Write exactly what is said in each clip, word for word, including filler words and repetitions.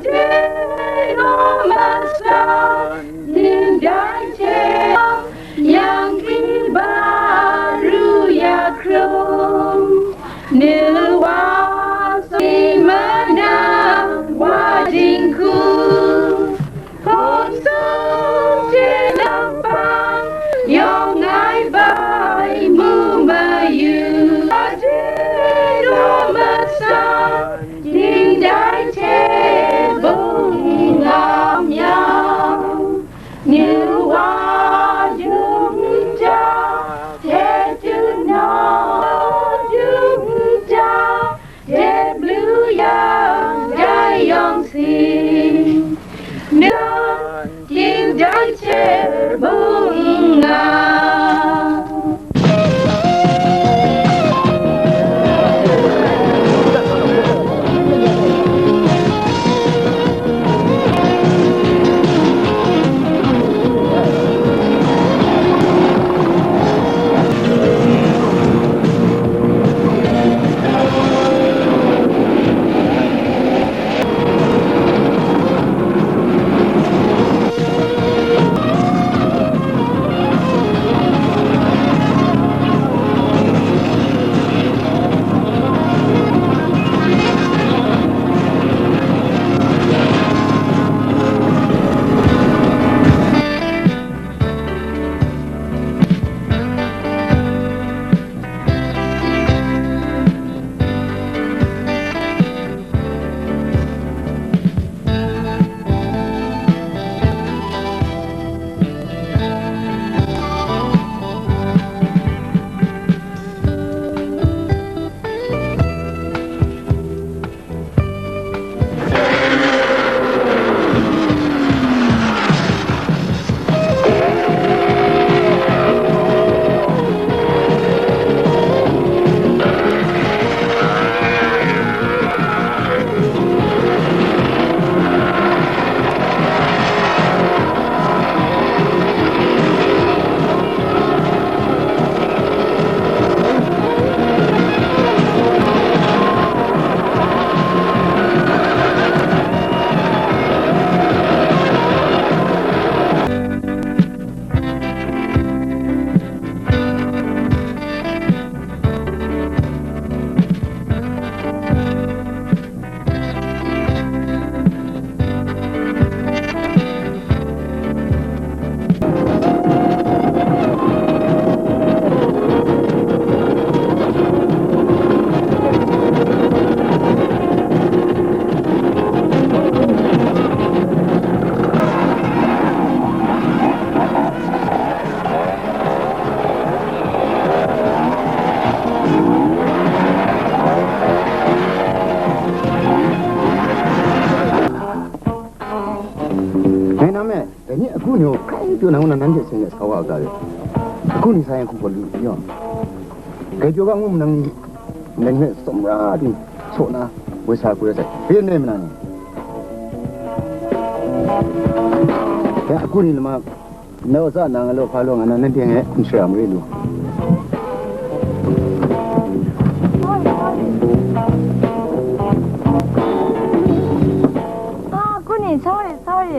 Tenggaw masang, ndai hte yang, yang hkriba ru ya hkrung, nu wa si mana wa dinghku, hpung sung hte lampang, yawng ai bai mu mayu, tenggaw masang, Ndai hte bung ngam yang, nu wa jum ja, hte tut na jum ja, hte blu yang, dai yawng si. Ndai hte bung nga. Ngai nam e, dai ni a ku ni gaw hkrai pyaw na ngu na, nanhte seng de sa wa ga re. A ku ni sa yang hkum gaw lu yaw. Grai pyaw ga ngu manang ni, nang hpe tsawmra ting saw na, woi sa hku rai sai. Yen e, mana ni? Ya, a ku ni lama, nau tsa na nga law hpa law nga na, nanhte ngai hkum shara mayu lu. Ah, a ku ni, sorry, sorry.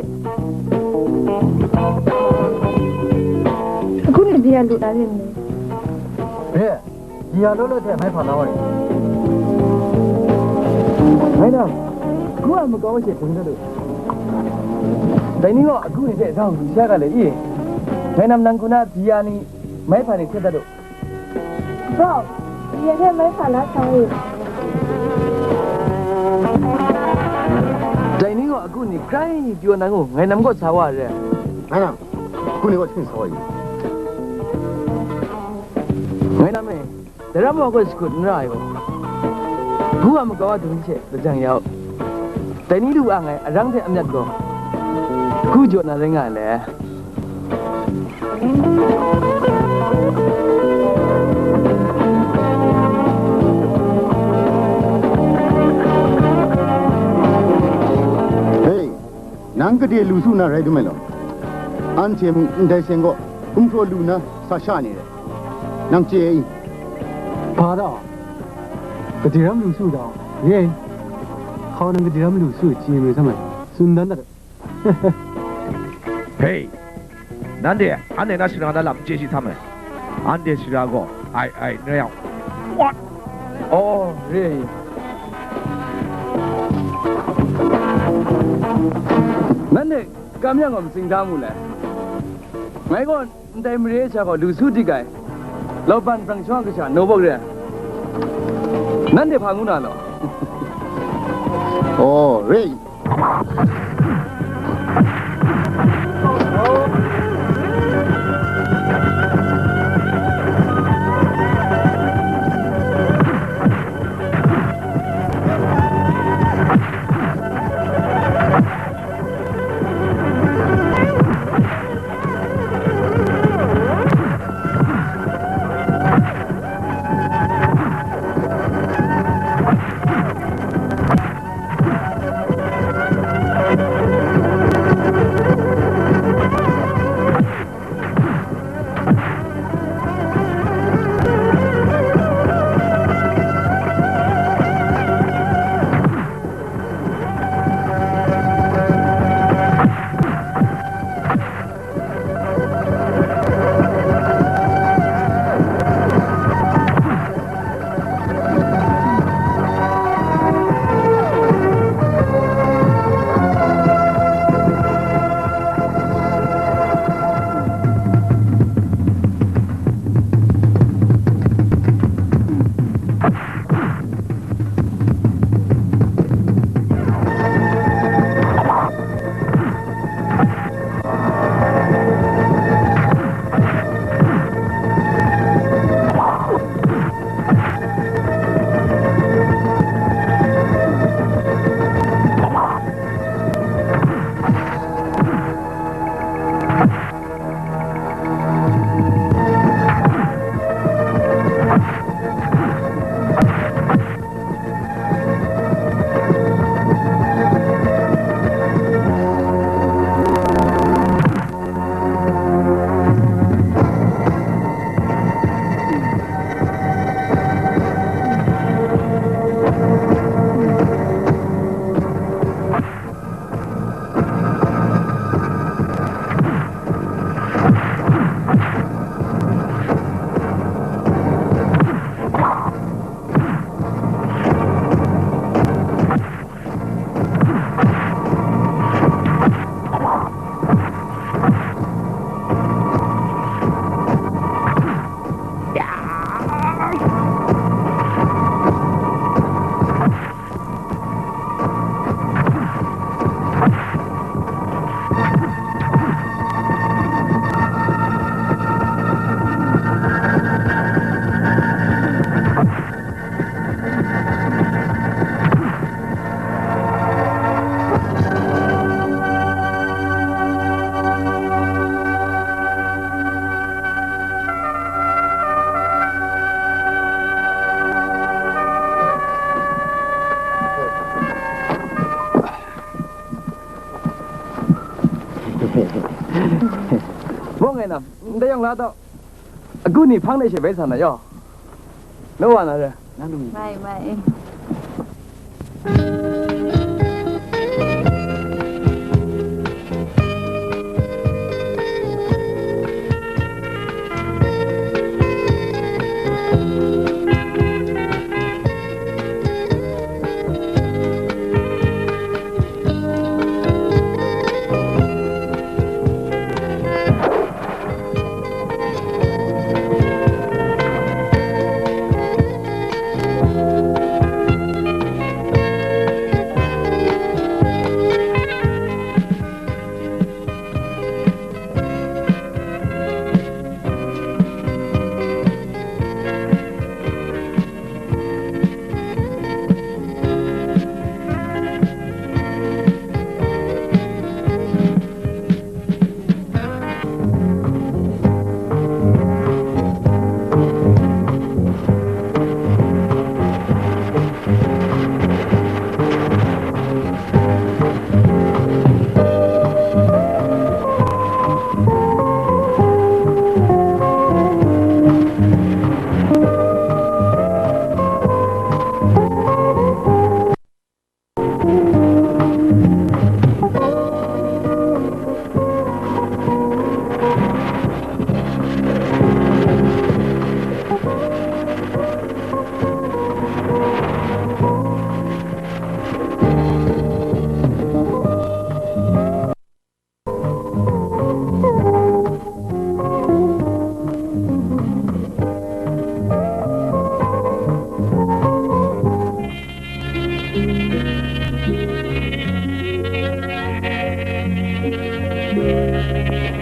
A ku ni, bia lu na rin ni. Re. Di ya law law hte mai hpa la wa rit. Ngai nang, ku a makau she ding dat u. Dai ni gaw a ku ni hte rau lu sha ga le i. Ngai nam nang ku na di ya ni mai hpa ni htet dat u. Bro, di ya hte mai hpa la sa u. Dai ni gaw a ku ni hkrai pyaw nang u, ngai nam gaw sa wa re. Ngai nang, a ku ni gaw hting sa wa yu. Ngai nam e, daram wa gaw shakut n ra ai gaw, ku a makau a dum hte lajang ya u. Dai ni lu ang ai arang hte amyat gaw, ku jaw na rai nga ai le. Hei, nang gade lu su na rai dum ai law, anhte mung ndai seng gaw gumhpraw lu nna sa sha ni rai. Nang chye ai i? Hpa da? Gade ram lu su da? Ye, hkau nang gade ram lu su chye mai sa mai. tsun dan dat. Hei, nanhte anhte na shara na lam n chye shi htam ai. Anhte shara gaw ai ai n rai yang, wat! Oh, re ai. Nanhte kam yang gaw matsing da mu le. Ngai gaw ndai mare ai sha gaw lu su dik ai. Lauban brang shawng a kasha Nobok re ai. Nanhte hpa ngu na law? Oh, re. Bawng e na, ndai yawng la tau. Agu ni hpang de she bai sa na yaw. Nawa na re. Mai, mai.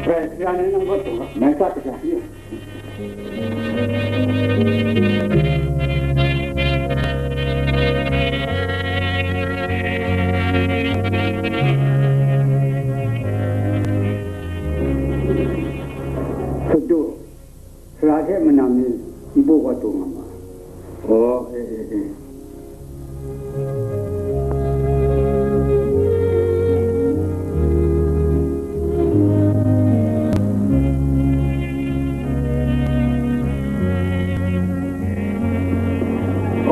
Bai, ya ni nang ko tu, nang sa ta ya. Sadu, sara hte manam ni n paw wa tu nga ma. Oh, eh, eh, eh.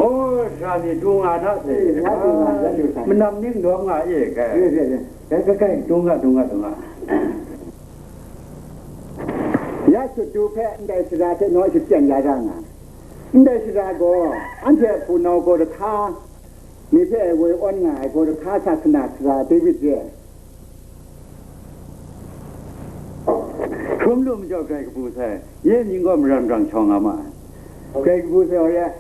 Oh, sara ni du nga na se. Eh, ya du nga, ya du nga. Manam ning dawng nga e, kai. Eh, eh, eh. Kai, kai, kai, du nga, du nga, du nga. Ya Sadu hpe ndai sara hte naw shapyen ya ra nga. Ndai sara gaw, anhte hpunau gaw rahta, mi hpe woi awn nga ai gaw rahta sa hkana sara David re ai. Hkrum lu majaw grai kabu sai, nye mying gaw maram rang shawng nga ma ai. Grai kabu sai wa re ai.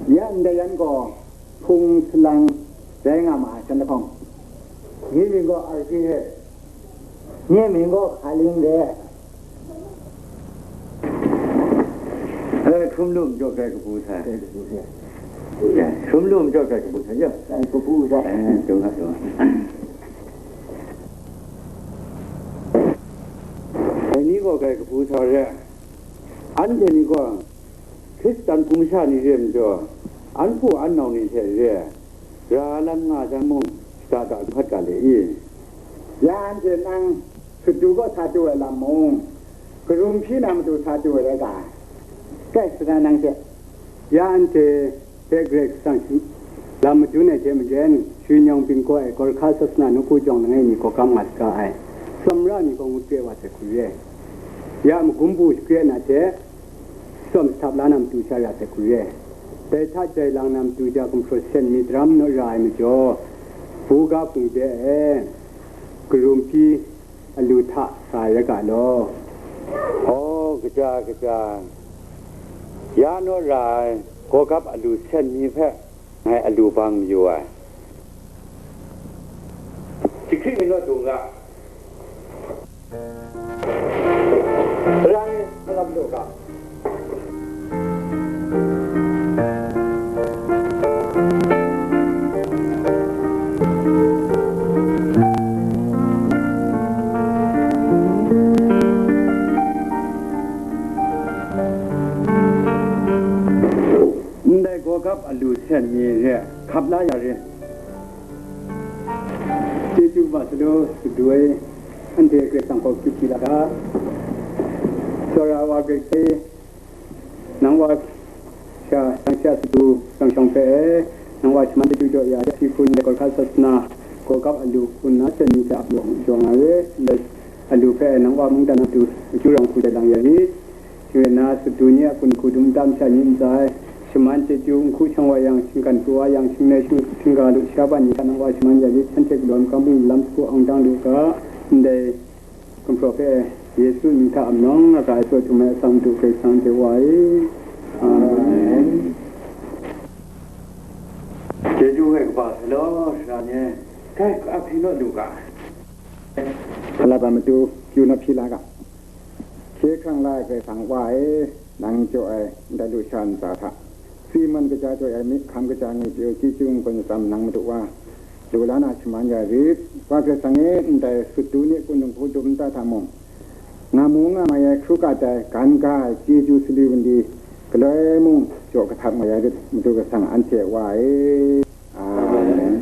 Ya ndai yan gaw, hpung salang rai nga ma ai, shan lahkawng. Nye mying gaw Arki re, nye mying gaw Hkaling re. Eh, hkrum lu majaw grai kabu sai. Grai kabu sai. Ya, hkrum lu majaw grai kabu sai, ya. Grai kabu sai. Eh, dung nga, dung nga. Dai ni gaw grai kabu sai re. Anhte ni gaw Hkristan hpung masha ni re majaw, an hpu an nau ni hte re ai, ra lam nga jang mung, shada da hkat ga le i? Ya anhte nang Sadu kaw sa du ai lam mung, karum hpyi na matu sa du ai rai ga, kai sara nang hte. Ya anhte hpe Karai Kasang shi-, lam madun ai hte maren, Shwi Nyawng Bingkaw e Gorkha Sasana Nawku Jawng langai mi gaw gam nga saga ai, tsawmra ni gaw ngut kre wa sai hku re. Ya magum bu shakre na hte, tsawm sahtap la na matu sha ra sai hku re. Dai hta jai lang na matu ja gumhpraw sen mi daram naw ra ai majaw, buga hpung de e, karum hpyi alu hta sa ai rai ga law. Aw, kaja, kaja, ya naw ra ai gawgap alu sen mi hpe ngai alu bang mayu ai. Jahkring mi naw dung ga. Rang e, malam lu ga. Ndai gawgap alu sen mi re hkap la ya re. Chyeju kaba salu Sadu e, anhte Karai Kasang hpaw kyu hpyi la ga. Tsawra wa Karai Kasang e, nang wa sha, nang sha Sadu shawng shawng hpe e, nang wa shaman chyeju jaw ya, si hpun de Gorkha Sasana, gawgap alu hpun na sen mi hte ap yawng jaw nga re, ndai alu hpe e, nang wa mungdan a matu akyu rawng hku de lang ya rit. Shing rai nna, Sadu ni a kun hku dum nta masha ni ntsa e, shaman chyeju, nhku shang wa yang, shinggan pru wa yang, shingnoi shing-, shingga lu sha ban ni hta nang wa shaman ya rit, shanhte galaw ai makam bungli lam sagu awng dang lu ga, ndai gumhpraw hpe Yesu mying hta ap nawng nga ga ai tsaw htum ai Atsang Madu Karai Kasang hte wa e. Amen. Chyeju ai kaba sai law, sara ni e, kai, ka hpyi naw lu ga. Hpa la ba matu, kyu naw hpyi la ga. Hkye hkrang la ai Karai Kasang Wa e, nang jaw ai ndai lusha ntsa hta, si man kaja jaw ai mi, hkam kaja ngwi chyeju chyeju n-gun atsam nang Madu Wa, lu la na shaman ya rit. Wa Karai Kasang e, ndai Sadu ni a kun hku dum nta hta mung, nga mu nga mai ai hkru kat ai, gan ga ai chyeju sali wunli galoi mung jaw kahtap nga ya rit, Madu Karai Kasang anhte Wa e. Amen.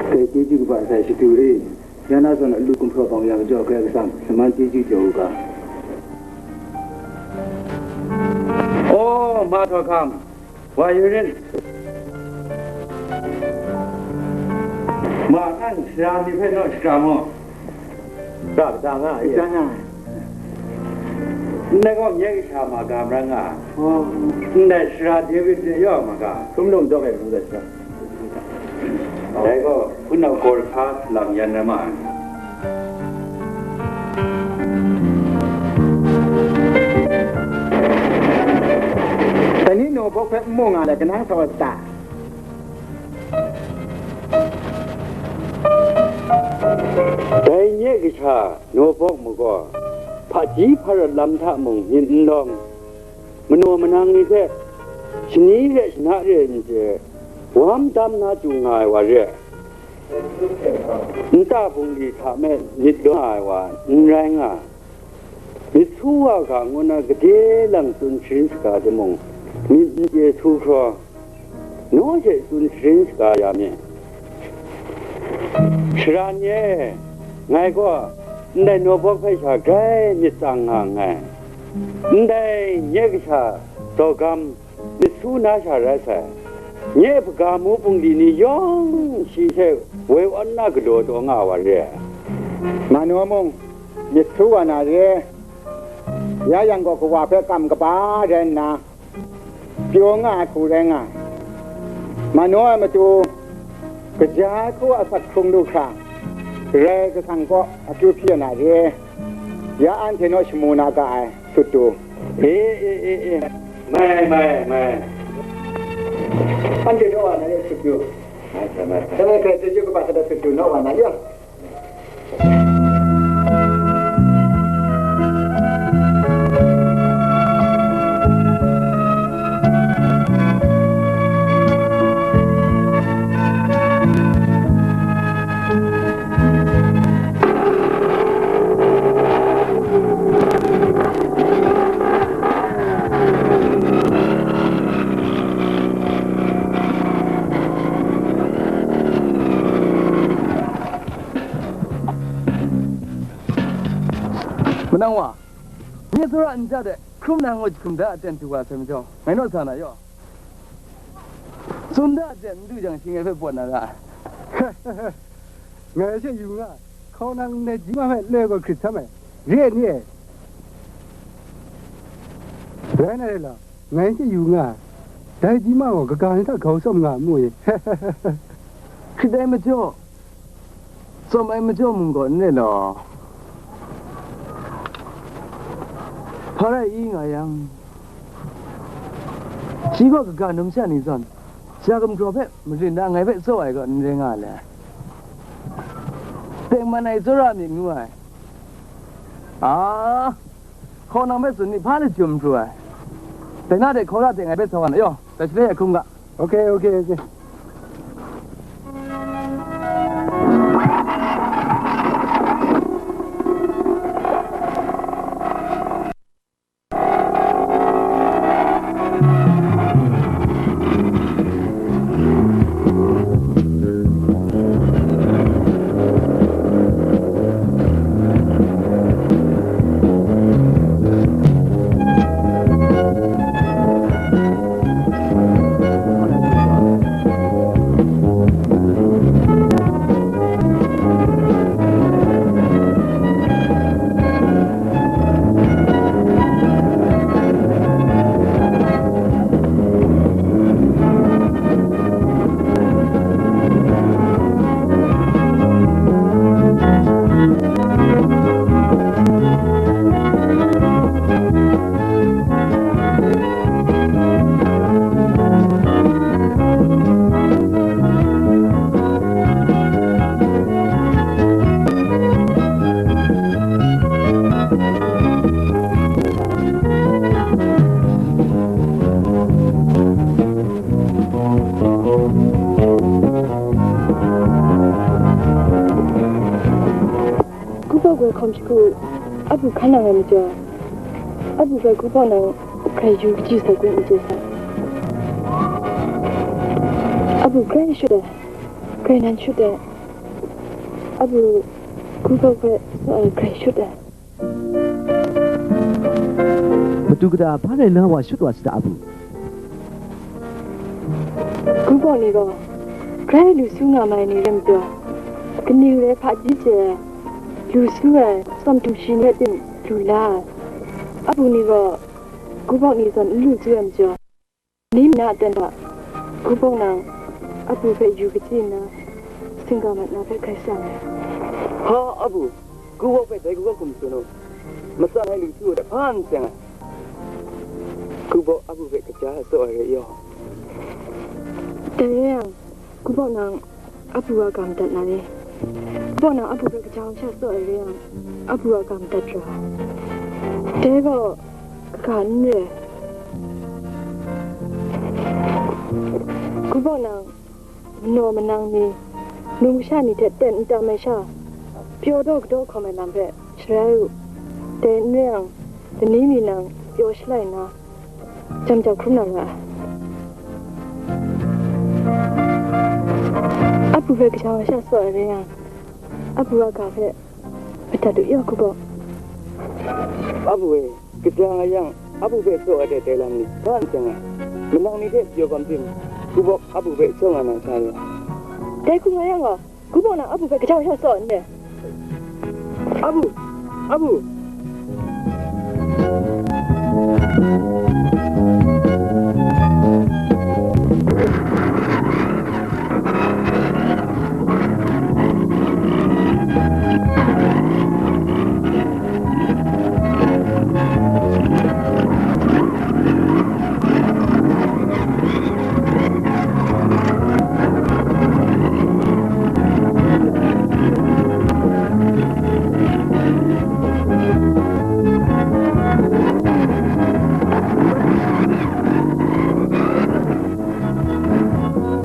Dai chyeju kaba sai Sadu e, ya na zawn alu gumhpraw bang ya majaw, Karai Kasang shaman chyeju jaw u ga. O, ma htawhkam, wa yu rit. Ma, nang sara ni hpe naw shakram u. Pra kata nga ai. Kata nga ai. Ndai gaw nye kasha ma ga mara nga ai. Oh. Ndai sara David de yaw ma ga. Hkrum lung dawk ai hku dat sha. Dai gaw hpunau Gorhka salang yan rai ma ai. Ni nawbawk hpe n mu nga let, kanang sa wa sata? Dai nye kasha nawbawk magaw, hpaji hparat lam hta mung myit n lawng, manaw manang ni hte shani re shana re n chye, wam dam na chyu nga ai wa re ai. Nta bungli hta me myit lawng nga ai wa n rai nga ai. Myit su wa ga ngu na gade lang tsun sharin shaga timung, myit n chye su hkraw, naw hte tsun sharin shaga ya myit. Sara ni e, ngai gaw ndai nawbawk hpe sha grai myit tsang nga nngai. Ndai nye kasha Dawgam myit su na sha rai sai. Nye hpaga mu bungli ni yawng shi hte woi awn na galaw taw nga wa re ai. Manu mung myit su wa na re, ya yang gaw kawa hpe kam kaba rai nna, pyaw nga ai hku rai nga ai. Manu a matu, kaja ai hku asak hkrung lu hkra, Karai Kasang kaw akyu hpyi na re, ya anhte naw shamu na ga ai. Sut du. E, e, e, e. Mai, mai, mai. Anhte naw wa na re sut du. Mai, mai, mai. Dai hpe chyeju kaba sa da sut du naw wa na ya. Manang wa, nye tsawra nja de hkrum na ngut jahkum da aten du wa sai majaw, ngai naw sa na yaw. Tsun da aten n du jang, shi ngai hpe pawt na ra ai. Ngai hte yu nga, hkaw nang ndai ji ma hpe loi gaw hkrit sam ai, re ai ni e? Rai na rai law, ngai hte yu nga, dai ji ma gaw kaga ni hta grau tsawm nga a mu e? Hkrit ai majaw, tsawm ai majaw mung gaw n re law, hpa rai i nga yang, shi gaw kaga numsha ni zawn, ja gumhpraw hpe marin da ngai hpe tsaw ai gaw n rai nga le. Tengman ai tsawra myit ngu ai. A, hkaw nang hpe tsun ni hpa lachyum pru ai. Dai na de hkaw ra de ngai hpe sa wa na yaw, dai shaloi e hkrum ga. Ok, ok, ok. Kubok woi hkawm shagu, abu hkan nang ai majaw, abu hpe kubok nang grai yu kaji sai kun n chye sai. Abu grai shut ai, grai nan shut ai, abu kubok hpe sa ai grai shut ai. Matu kata hpa rai nna wa shut wa sata, abu? Kubok ni gaw grai lu su nga mai ni rai majaw, kaning rai hpaji chye ai, lu su ai tsawm htum shi ni rai tim lu la ai. Abu ni gaw kubok ni zawn n lu su ai majaw, ni mi na aten hta kubok nang abu hpe yu kachyi nna, singga mat na hpe hkai shang ai. Ha, abu, kubok hpe dai kubok hkum tsun u, matsan ai lu su ai hta hpa n seng ai. Kubok abu hpe kaja tsaw ai re yaw. Dai rai yang, kubok nang abu a ga madat na ni? Kubok nang abu hpe kaja sha tsaw ai re yang, abu a ga madat ra. Dai gaw kaga n re. Kubok nang manaw manang ni, numsha ni hte ten n tam ai sha, pyaw daw kadaw hkawm ai lam hpe sharai u. Dai n re yang, lani mi nang pyaw shalai nna, jam jau hkrum na ra ai. Abu hpe kaja wa sha tsaw ai rai yang, abu a ga hpe madat u yaw, kubok. Abu e, kaja nga yang, abu hpe tsaw ai dai lam ni hpa n seng ai. Manang ni hte pyaw gam tim, kubok abu hpe tsaw nga na sa re ai. Dai hku nga yang gaw, kubok nang abu hpe kaja wa sha tsaw n re. Abu! Abu!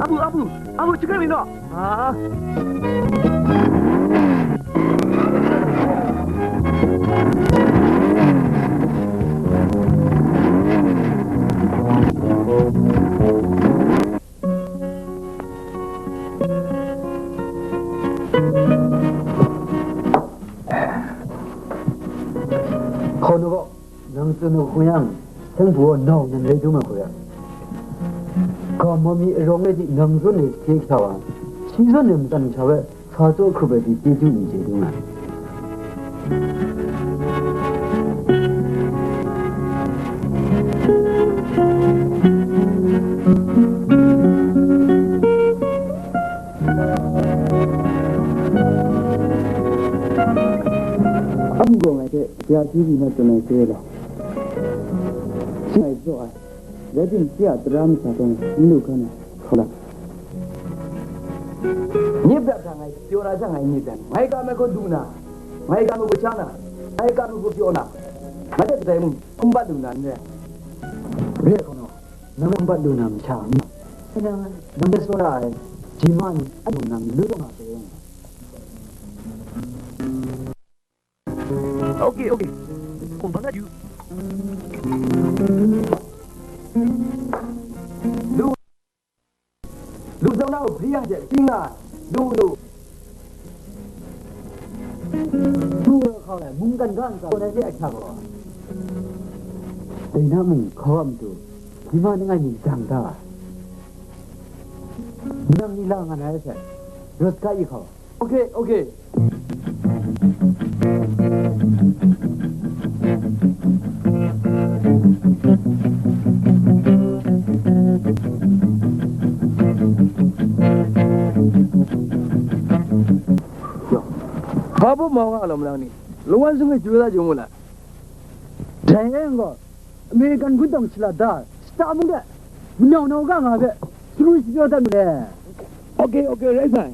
Abu, abu, abu, chyeju mi naw. Ah. Hkau na gaw, nang tsun u hkung yang, Seng Hpu gaw nau nan rai dum ai hku ya. Ga ma mi arawng rai di, nang zawn e hkye hkya wa, shi zawn e matsan masha hpe sa tsaw hkrup ai pyi chyeju n chye dum ai. Abu gaw ngai hte ya chyeju na tsun ai hte law, shi ngai tsaw ai, rai timung, shi a tara masha gaw n lu hkra na hkau la. Nye prat hta ngai pyaw na jang, ngai nye prat, ngai kam ai hku du na, ngai kam ai hku sha na, ngai kam ai hku pyaw na, ngai hte kadai mung hkum bat lu na n rai. Re ai hku naw, nang hkum bat lu na masha n, nang, nang hpe tsawra ai ji ma ni a mung nang lu taw nga sai. Ok, ok. Kumhpa na ju. Lu, lu zawn na u, bri yang hte ting nga ai. Lu, lu. Lu hkau ai, mungkan ga ntsa, gaw na de a hkya gaw. Dai na mung hkau a matu, hpyi ma langai mi dang da ai. Nang ni la nga na ai hte, rawt ga i hkau. Ok, ok. Hpa baw mau nga law malang ni, lawan sung e chyu la jung mu la. Dai e yang gaw, American gun tawng shalat da, shata mung de, manau nau ga nga hpe, sharu shapyaw dat mu le. Ok, ok, rai sai.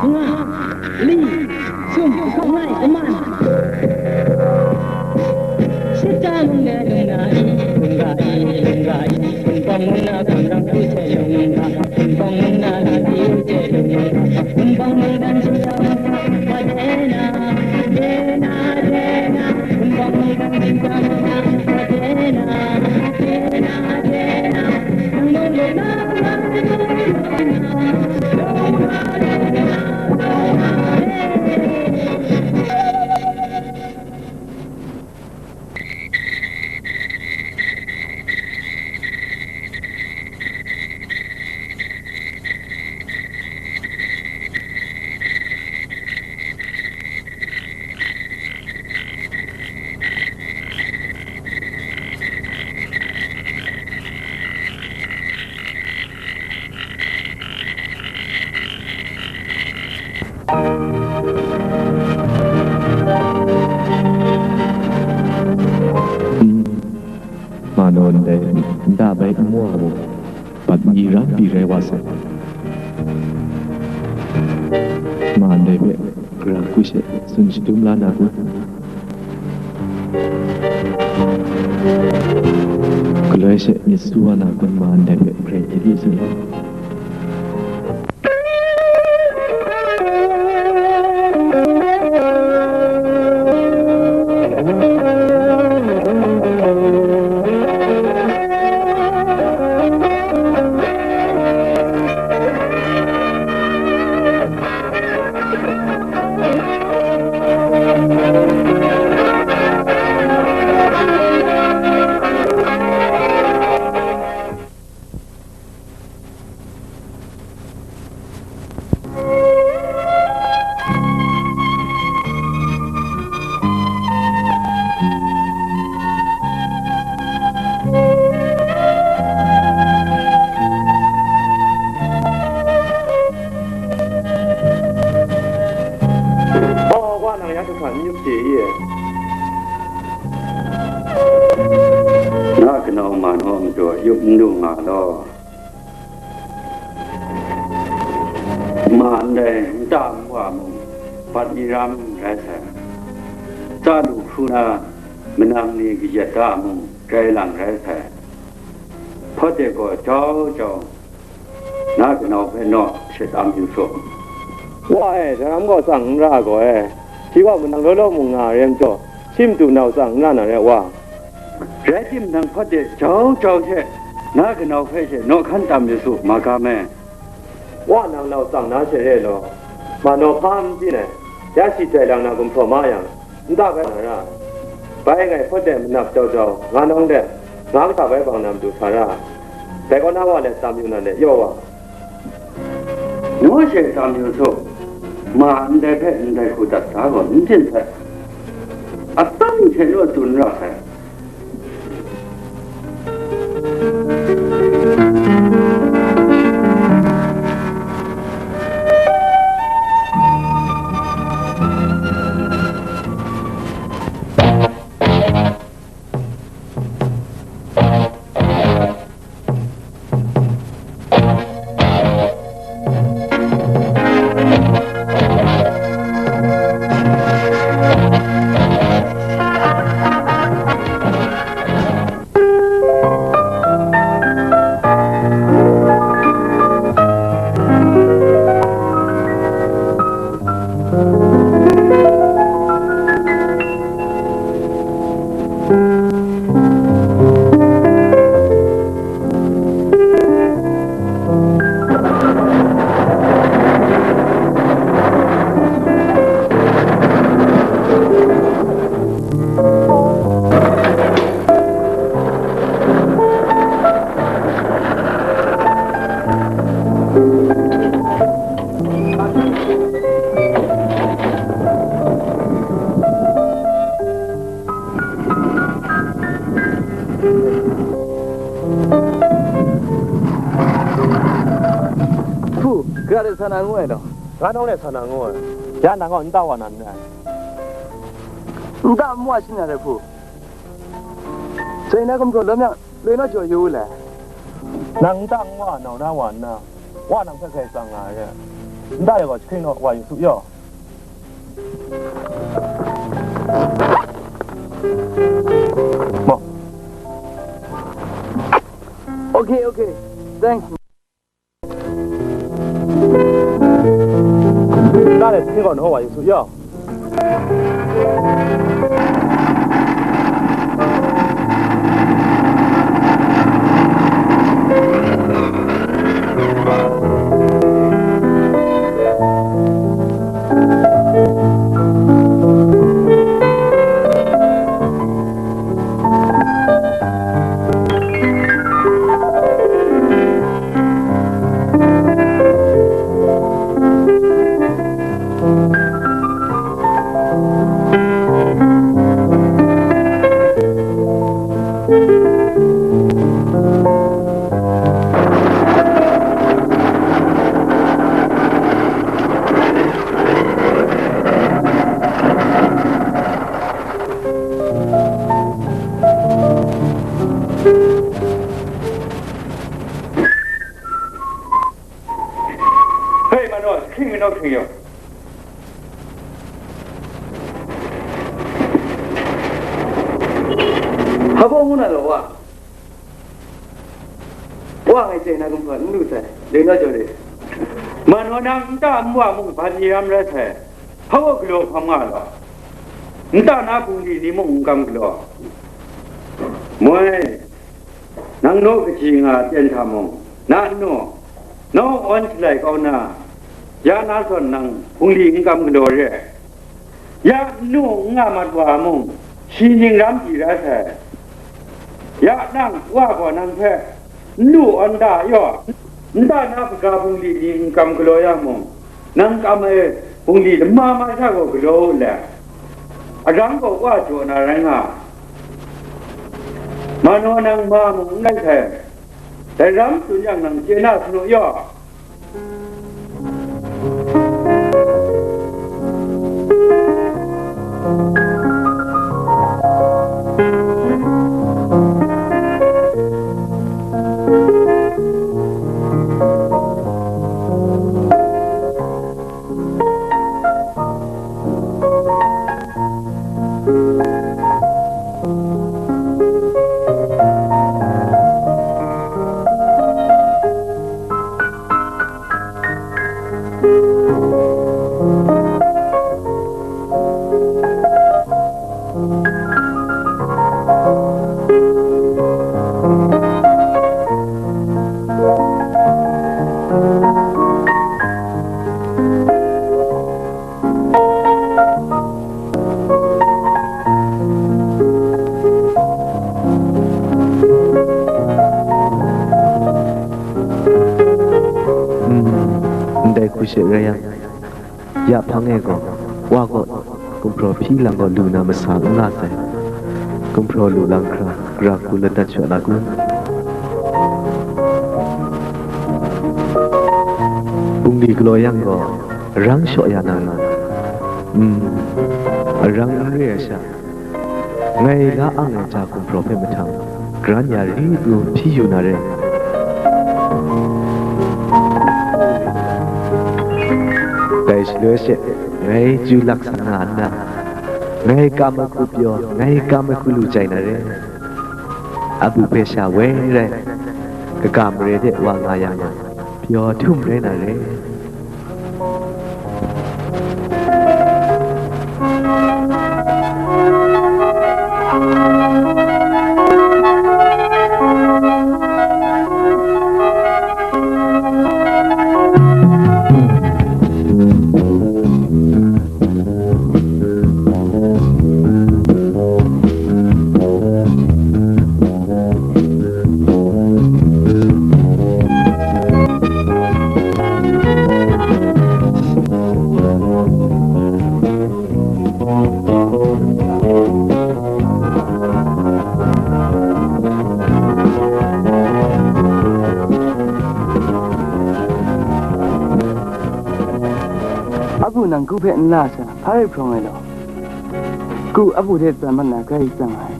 Nga, li, sum, ngai, man. Shata mung de lung na i, lung ga i, lung ga i, kun pawng mung na kun rang tu se lung ga, kun pawng mung na rang tu se lung ga, kun pawng mung dan shata mung na, wa de na, de na, de na. ram pyi rai wa sai. Ma ndai hpe gara hku she tsun shadum la na kun? Galoi she myit su wa na kun, ma ndai hpe grai di di sai? Gaw, gaw, nang ya hkra n yup chye i? Na kanau ma naw majaw yup n lu nga law. Ma ndai nta nwa mung, bat ni ram rai sai. Tsa lu hkru na manang ni kayat da mung, grai lang rai sai. Hpawt de gaw jau jau, na kanau hpe naw she tam yu su. Wa e, daram gaw tsang n ra gaw e, shi gaw manang law law mung nga ai rai majaw, shi matu nau tsang n ra na rai, wa. Rai timung, hpawt de jau jau she, na kanau hpe she naw hkan tam yu su, magam e. Wa nang nau tsang na she re law, ma naw hpa n byin ai, ya shi jai lang na gumhpraw ma yang, nta bai na ra. Bai ngai hpawt de manap jau jau, nga nawng de, nga kasa bai bang na matu sa ra. Dai kaw na wa let tam yu na let yaw wa. Naw she tam yu su, ma ndai hpe ndai hku dat sa gaw n byin sai, atsam hte naw tsun ra sai. Hpu, gara de sa na ngu ai law? Nga nawng de sa na ngu ai. Ya nang gaw nta wa na n rai? Nta n wa shi na re hpu. Sai na gumhpraw lawm yang, loi naw jaw yu u le. Nang nta n wa nau na wa nna, wa nang hpe hkrai tsang nga ai re. Nta de gaw jahkring naw wa yu su yaw. Maw. Okay, okay. Thanks. Nta de jahkring gaw naw wa yu su yaw. Yaw, hkring mi naw hkring yaw. Hpa baw ngu na law, wa? Wa ngai chye na gumhpraw n lu sai, le naw jaw re. Ma naw nang nta nwa mung ban ni ram rai sai, hpa baw galaw hkam nga law? Nta na bungli ni mung n kam galaw? Moi, nang naw kaji nga pyen hta mung, na nnu, naw awn shalai kau na, ya na zawn nang bungli n kam galaw re. Ya nnu n nga mat wa mung, shi ning ram pyi rai sai. Ya nang wa gaw nang hpe n lu awn da yaw, nta na hpaga bungli ni n kam galaw ya mung, nang kam ai bungli lama ma sha gaw galaw u let, arang gaw wa jaw na rai nga ai. Ma naw nang ma mung n rai sai. Dai ram tsun yang nang chye na sanu yaw. Ndai hku she rai yang, ya hpang e gaw, wa gaw gumhpraw hpyi lang gaw lu na masa n nga sai. Gumhpraw lu lang hkra, gara hku ladat shaw na kun? Bungli galaw yang gaw, arang shaw ya na nga. Mm, arang n re ai sha, ngai la ang ai ja gumhpraw hpe mahtang, karan ya ri pru hpyi yu na re. Dai shaloi she, ngai chyu lak sa nga nna, ngai kam ai hku pyaw, ngai kam ai hku lu chye na re. Abu hpe sha woi rai, kaga mare de wa nga yang, pyaw htum rai na re. Abu nang ku hpe n la sa, hpa rai hprawng ai law? Ku abu hte tsan mat na grai tsang ai.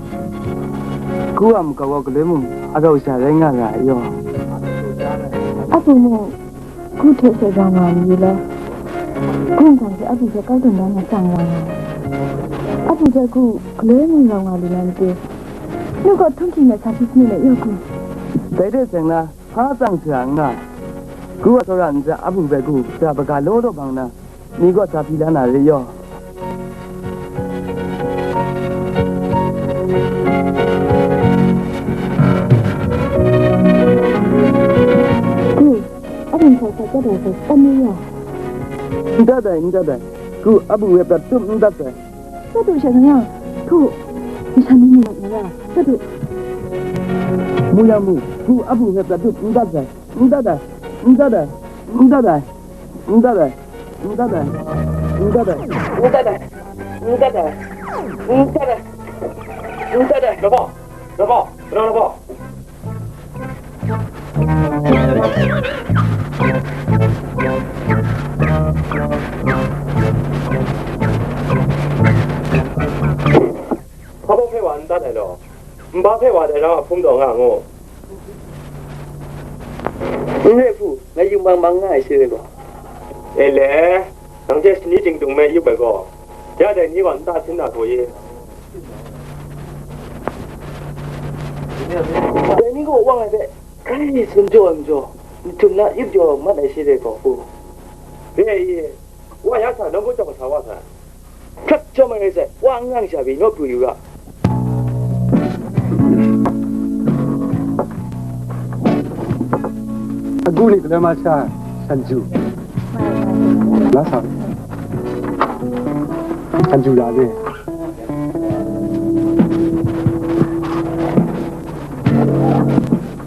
Ku a makau gaw galoi mung agau sha rai nga ra ai yaw. Abu mung ku hte she rau nga mayu law, ku nhtang hte abu hpe kau dum dan na tsang wa nga ai. Abu hte ku galoi mung rau nga lu na matu, nu gaw htunghking na sa hpyi sanit let yaw ku. Dai hte seng na, hpa tsang sara n nga ai. Ku a tsawra ntsa abu hpe ku sara baga law law bang na, ni gaw sa hpyi la na re yaw. Ku, abu hpe sa chyat ai hpe tam mi yaw. N dat ai, n dat ai. Ku, abu hpe prat tup n dat ai. Sat u sha nga, htu, masha ni mu mat mara, sat u. Mu yang mu, ku abu hpe prat tup n dat ai, n dat ai, n dat ai, n dat ai, n dat ai, n dat ai, n dat ai, n dat ai, n dat ai, n dat ai, n dat ai. Labaw, labaw, labaw. Hpa baw hpe wa n dat ai law, nba hpe wa dai rau a hpung taw nga ngu. N re hku, ngai yung bang bang nga ai shi re gaw, E le, nang hte shani ting dung me yup ai gaw, ya dai ni gaw nta sin na gaw ye? Dai ni gaw wang ai hpe, grai tsun jaw ai majaw, n htum na yup jaw mat ai shi re gaw, u. Re ai ye, wa ya sa, nawku jawng sa wa sa. Hprat jawm ai rai sai, wa n yang sha pyi, naw pru yu ga. Agu ni galoi ma sha, Sanju. La sa. Sanju la le.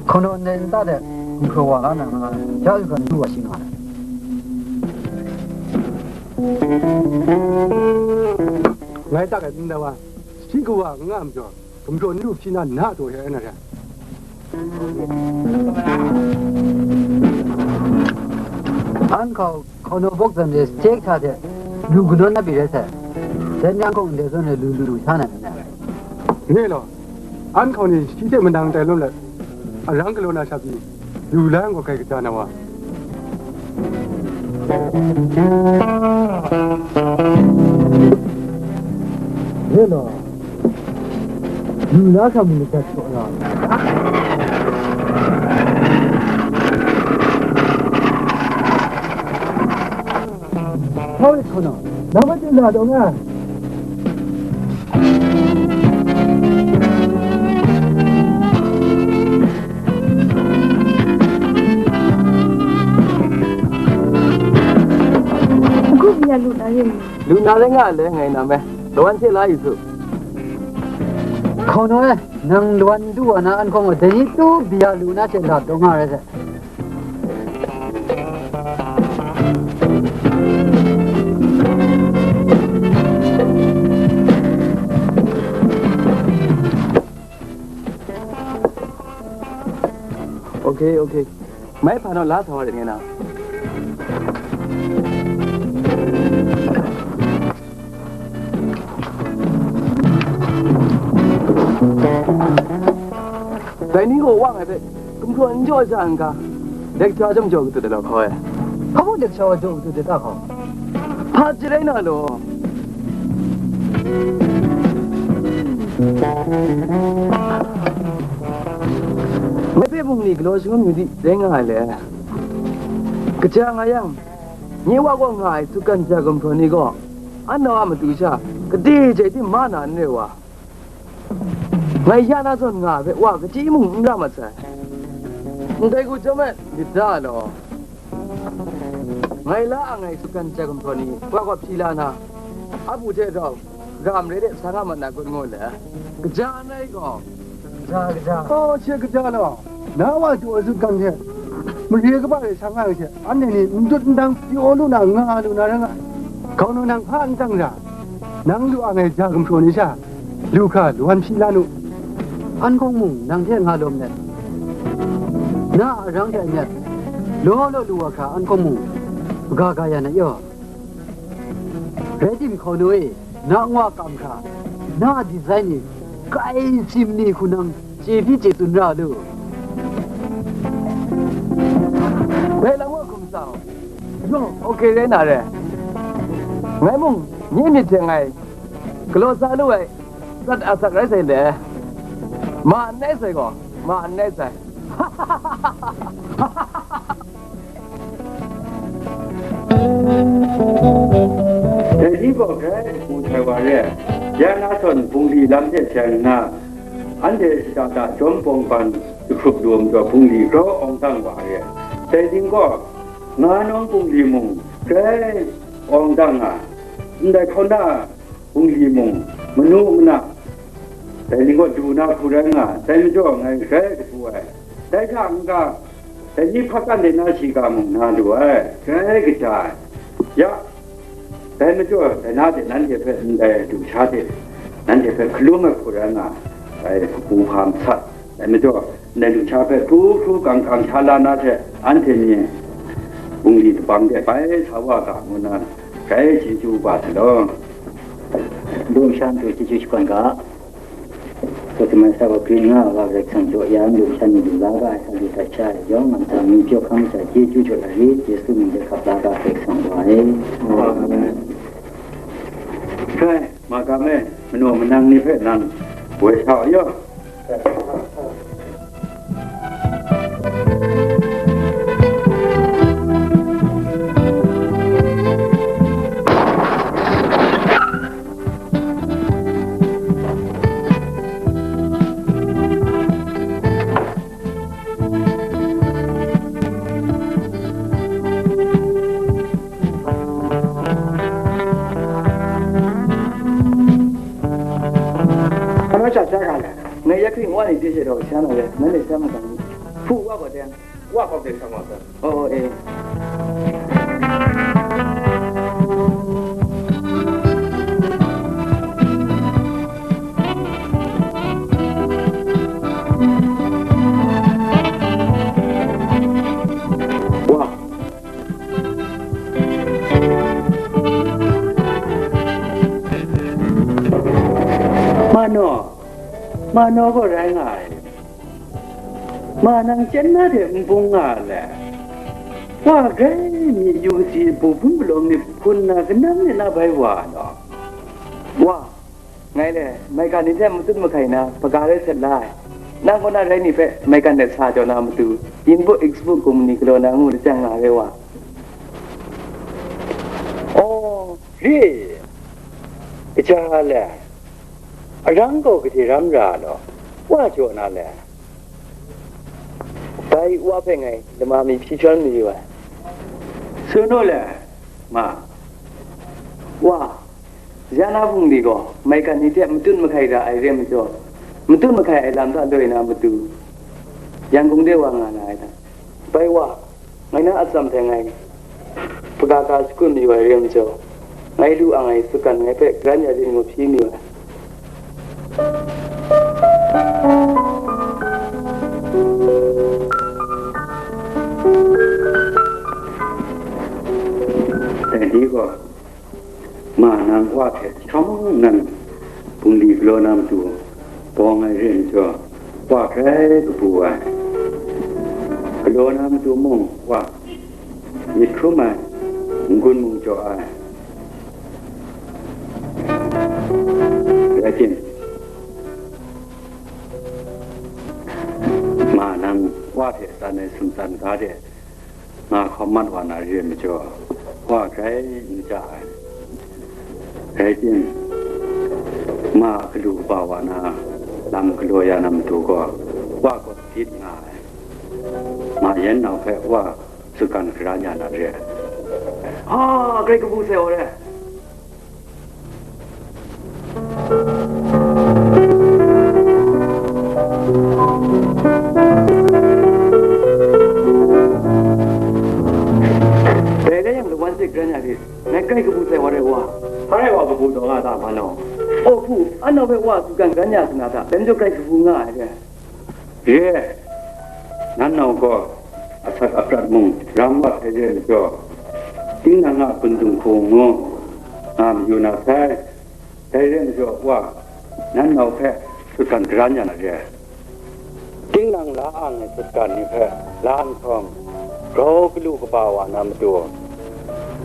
Hkawnaw ndai nta de, gumhpraw wa la na nga, ya yu hkra n lu wa shi nga ai. Ngai tak ai ndai wa, shi kawa n nga ai majaw, gumhpraw n lu hpyi na, na taw ya na re. An hkau hkawnaw bawk zawn de, stek hta de, lu kanawn na pyi rai sai. Dai ni an hkawng ndai zawn de lu lu lu sha na myit dai. Re law, an hkau ni shi hte manang tai lawm let, arang galaw na sha pyi, lu la yang gaw grai kaja na wa. Re law, lu la hkra mu madat saw ra. Hkau rit hkau nau, nang hpe chye na taw nga ai. N-gu bia lu na rin. Lu na rai nga ai le ngai na me. Lawan hte la yu su. Hkau nau e, nang lawan du wa na an hkawng gaw, dai ni tu bia lu na hte la taw nga rai sai. Okay, okay. Mai hpa naw la sa wa rit ngai na. Dai ni gaw wang ai hpe, gumhpraw n jaw ai sha n ga, lecture chyawm jaw katut ai law hkaw ai. Hpa mung lecture wa jaw katut ai ta hkaw? Hpa chye rai na law? Ngai hpe bungli galaw shangun yu di, rai nga ai le. Kaja nga yang, nye wa kaw nga ai sutgan ja gumhpraw ni gaw, anau a matu sha, gade jai tim ma na n re wa? Ngai ya na zawn nga ai hpe wa kachyi mung n ra mat sai. Ndai hku chyawm ai myit da law? Ngai la ang ai sutgan ja gumhpraw ni wa gaw hpyi la na, a bu hte rau, ga mare de sa nga mat na kun ngu le. Kaja n rai gaw, kaja, kaja. Oh, she kaja law, na wa du ai sutgan hte, mare kaba de sa nga ai hte, anhte ni n dut n dang pyaw lu na, nga lu na rai nga. Hkau nau nang hpa n tsang ra, nang lu ang ai ja gumhpraw ni sha, lu hkra lawan hpyi la nu. An hkawng mung nang hte nga lawm let, na a arang hte a nyet, law law lu wa hkra an hkawng mung ga ga ya na yaw. Rai tim hkau nu e, na nwa kam hkra, na a design ni, kai sim ni hku nang chye hpyi chye tsun ra lu. Dai lam wa hkum tsau. Yawng, okay rai na re. Ngai mung, nye myit hte ngai galaw sa lu ai, sat asak rai sai le. Ma n rai sai gaw, ma n rai sai. Dai ni gaw grai kabu htai wa re ai. Ya na zawn bungli lam hte seng nna, anhte shada da jawm bawng ban jahkrup lu ai majaw bungli grau awng dang wa re ai. Dai ning gaw, nga nawng bungli mung grai awng dang nga, ndai hkauna bungli mung manu mana, dai ni gaw du na hku rai nga, dai majaw ngai grai kabu ai. Dai hta n-ga, dai ni hpakan de na shiga mung na lu ai, grai kaja ai. Ya, dai majaw dai na de nanhte hpe ndai lusha de nanhte hpe hkalum ai hku rai nga, dai kabu hpa masat. Dai majaw, ndai lusha hpe hkru hkru gang gang sha la na hte, anhte ni bungli dabang de bai sa wa ga ngu na, grai chyeju ba sa law. Dum shan tu chyeju shakwan ga. Ko tu mai sa wa kring nga wa Karai Kasang jaw ya, dum shan ni lu la ga ai sa lu dat sha ai yawng, ngan sa mi pyaw hkang sha chyeju jaw la rit, Yesu mying de hkap la ga Karai Kasang wa. Manang ni hpe nang woi sa yaw. Ano cha cha ka le. Ngai ya kring wa ni de je do sha na le. Na le sha ma ka ni. Fu wa ko de. Wa ko de sa ma sa. Oh, oh, eh. Wa. Mano, mano gaw rai nga ai. Ma nang chyen na de n bung nga le. Wa grai mi yu si bu bun palawm ni hpun na kanam ni na bai wa law. Wa, ngai le, maigan ni hte matut mahkai na, hpaga rai sat la ai. Nang kaw na rai ni hpe, maigan let sa jaw na matu, Inbook Xbook company galaw na ngu lachyang nga re wa. Oh, re, kaja le, arang gaw gade ram ra law, wa jaw na le. Bai wa hpe ngai lama mi hpyi shawn mayu ai. Tsun u le, ma. Wa, ya na bungli gaw maigan ni hte matut mahkai ra ai re majaw, matut mahkai ai lam hta loi na matu, Yangon de wa nga na ai hta. Bai wa, ngai na atsam hte ngai hpaga ka shakut mayu ai re majaw, ngai lu ang ai sutgan ngai hpe garan ya lit ngu hpyi mayu ai. Dai ni gaw, ma nang wa hte shawng nnan bungli galaw na matu bawng ai re majaw, wa hkrai kabu ai. Galaw na matu mung wa myit hkrum ai, n-gun mung jaw ai. Rai tim, ma nang wa hte tsan ai sumtsan ga de nga hkawm mat wa na re ai majaw, wa grai n ja ai. Rai tim, ma galu kaba wa na lam galaw ya na matu gaw, wa gaw dit nga ai. Ma yan nau hpe wa sutgan karan ya na re ai. Ha, grai kabu sai wa re. Dai rai yang lawan se garan ya rit, ngai grai kabu sai wa rai wa. Hpa rai wa kabu taw nga ta, ma nau? Aw hku, anau hpe wa sutgan garan ya sa na ta, dai majaw grai kabu nga ai re. Re, nan nau gaw asak aprat mung ram wa sai re majaw, tinang a hpundung hku ngu nga mayu na sai. Dai re majaw, wa, nan nau hpe sutgan garan ya na re. Tinang la ang ai sutgan ni hpe la nhtawm, grau galu kaba wa na matu,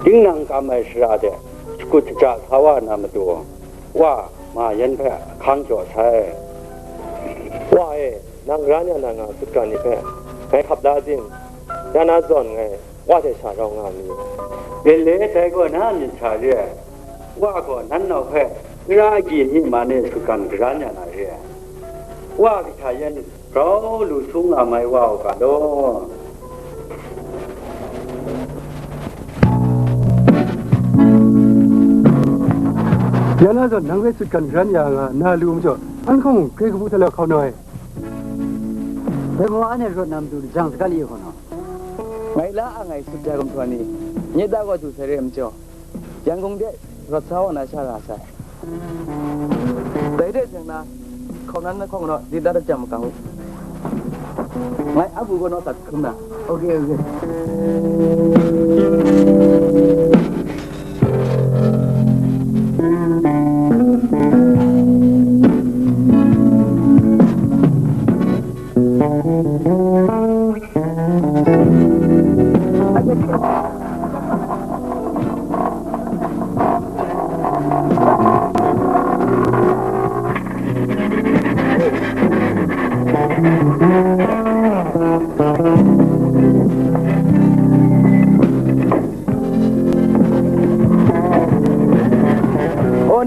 tinang kam ai shara de shakut shaja sa wa na matu, wa, ma yan hpe ahkang jaw sai. Wa e, nang ran ya na nga sutgan ni hpe ngai hkap la tim? Ya na zawn ngai wa hte sha rau nga mi. Ele, dai gaw na a myit hta re ai. Wa gaw nan nau hpe tara agyi ni man e sutgan garan ya na re ai. Wa kahta yan grau lu sung nga mai wa u ga law. Ya na zawn nang hpe sutgan garan ya nga na lu majaw, an hkawng grai kabu hta la hkau nau ai. Dai gaw anhte rawt na matu lajang saga li e hkaw nau. Ngai la ang ai sut ai gumhpraw ni, nye da gaw du sai re ai majaw, Yangon de rawt sa wa na sha ra sai. Dai de teng na, hkau nan na hkawng naw, dit dat jam makang u. Ngai a bu gaw naw tat hkrum na. Ok, ok.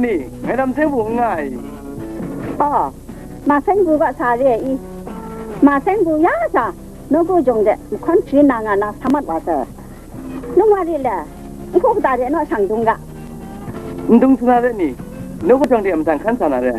Ngai lam seng bu n nga ai. Oh, ma seng bu ga sa re i. Ma seng bu ya sa, nawku jawng de, mahkawn sharin na nga na sa mat wa sai. Nung wa ri le, n hku kata de naw shang dung ga. N dung sa na re ni, nawku jawng de a matang hkan sa na re.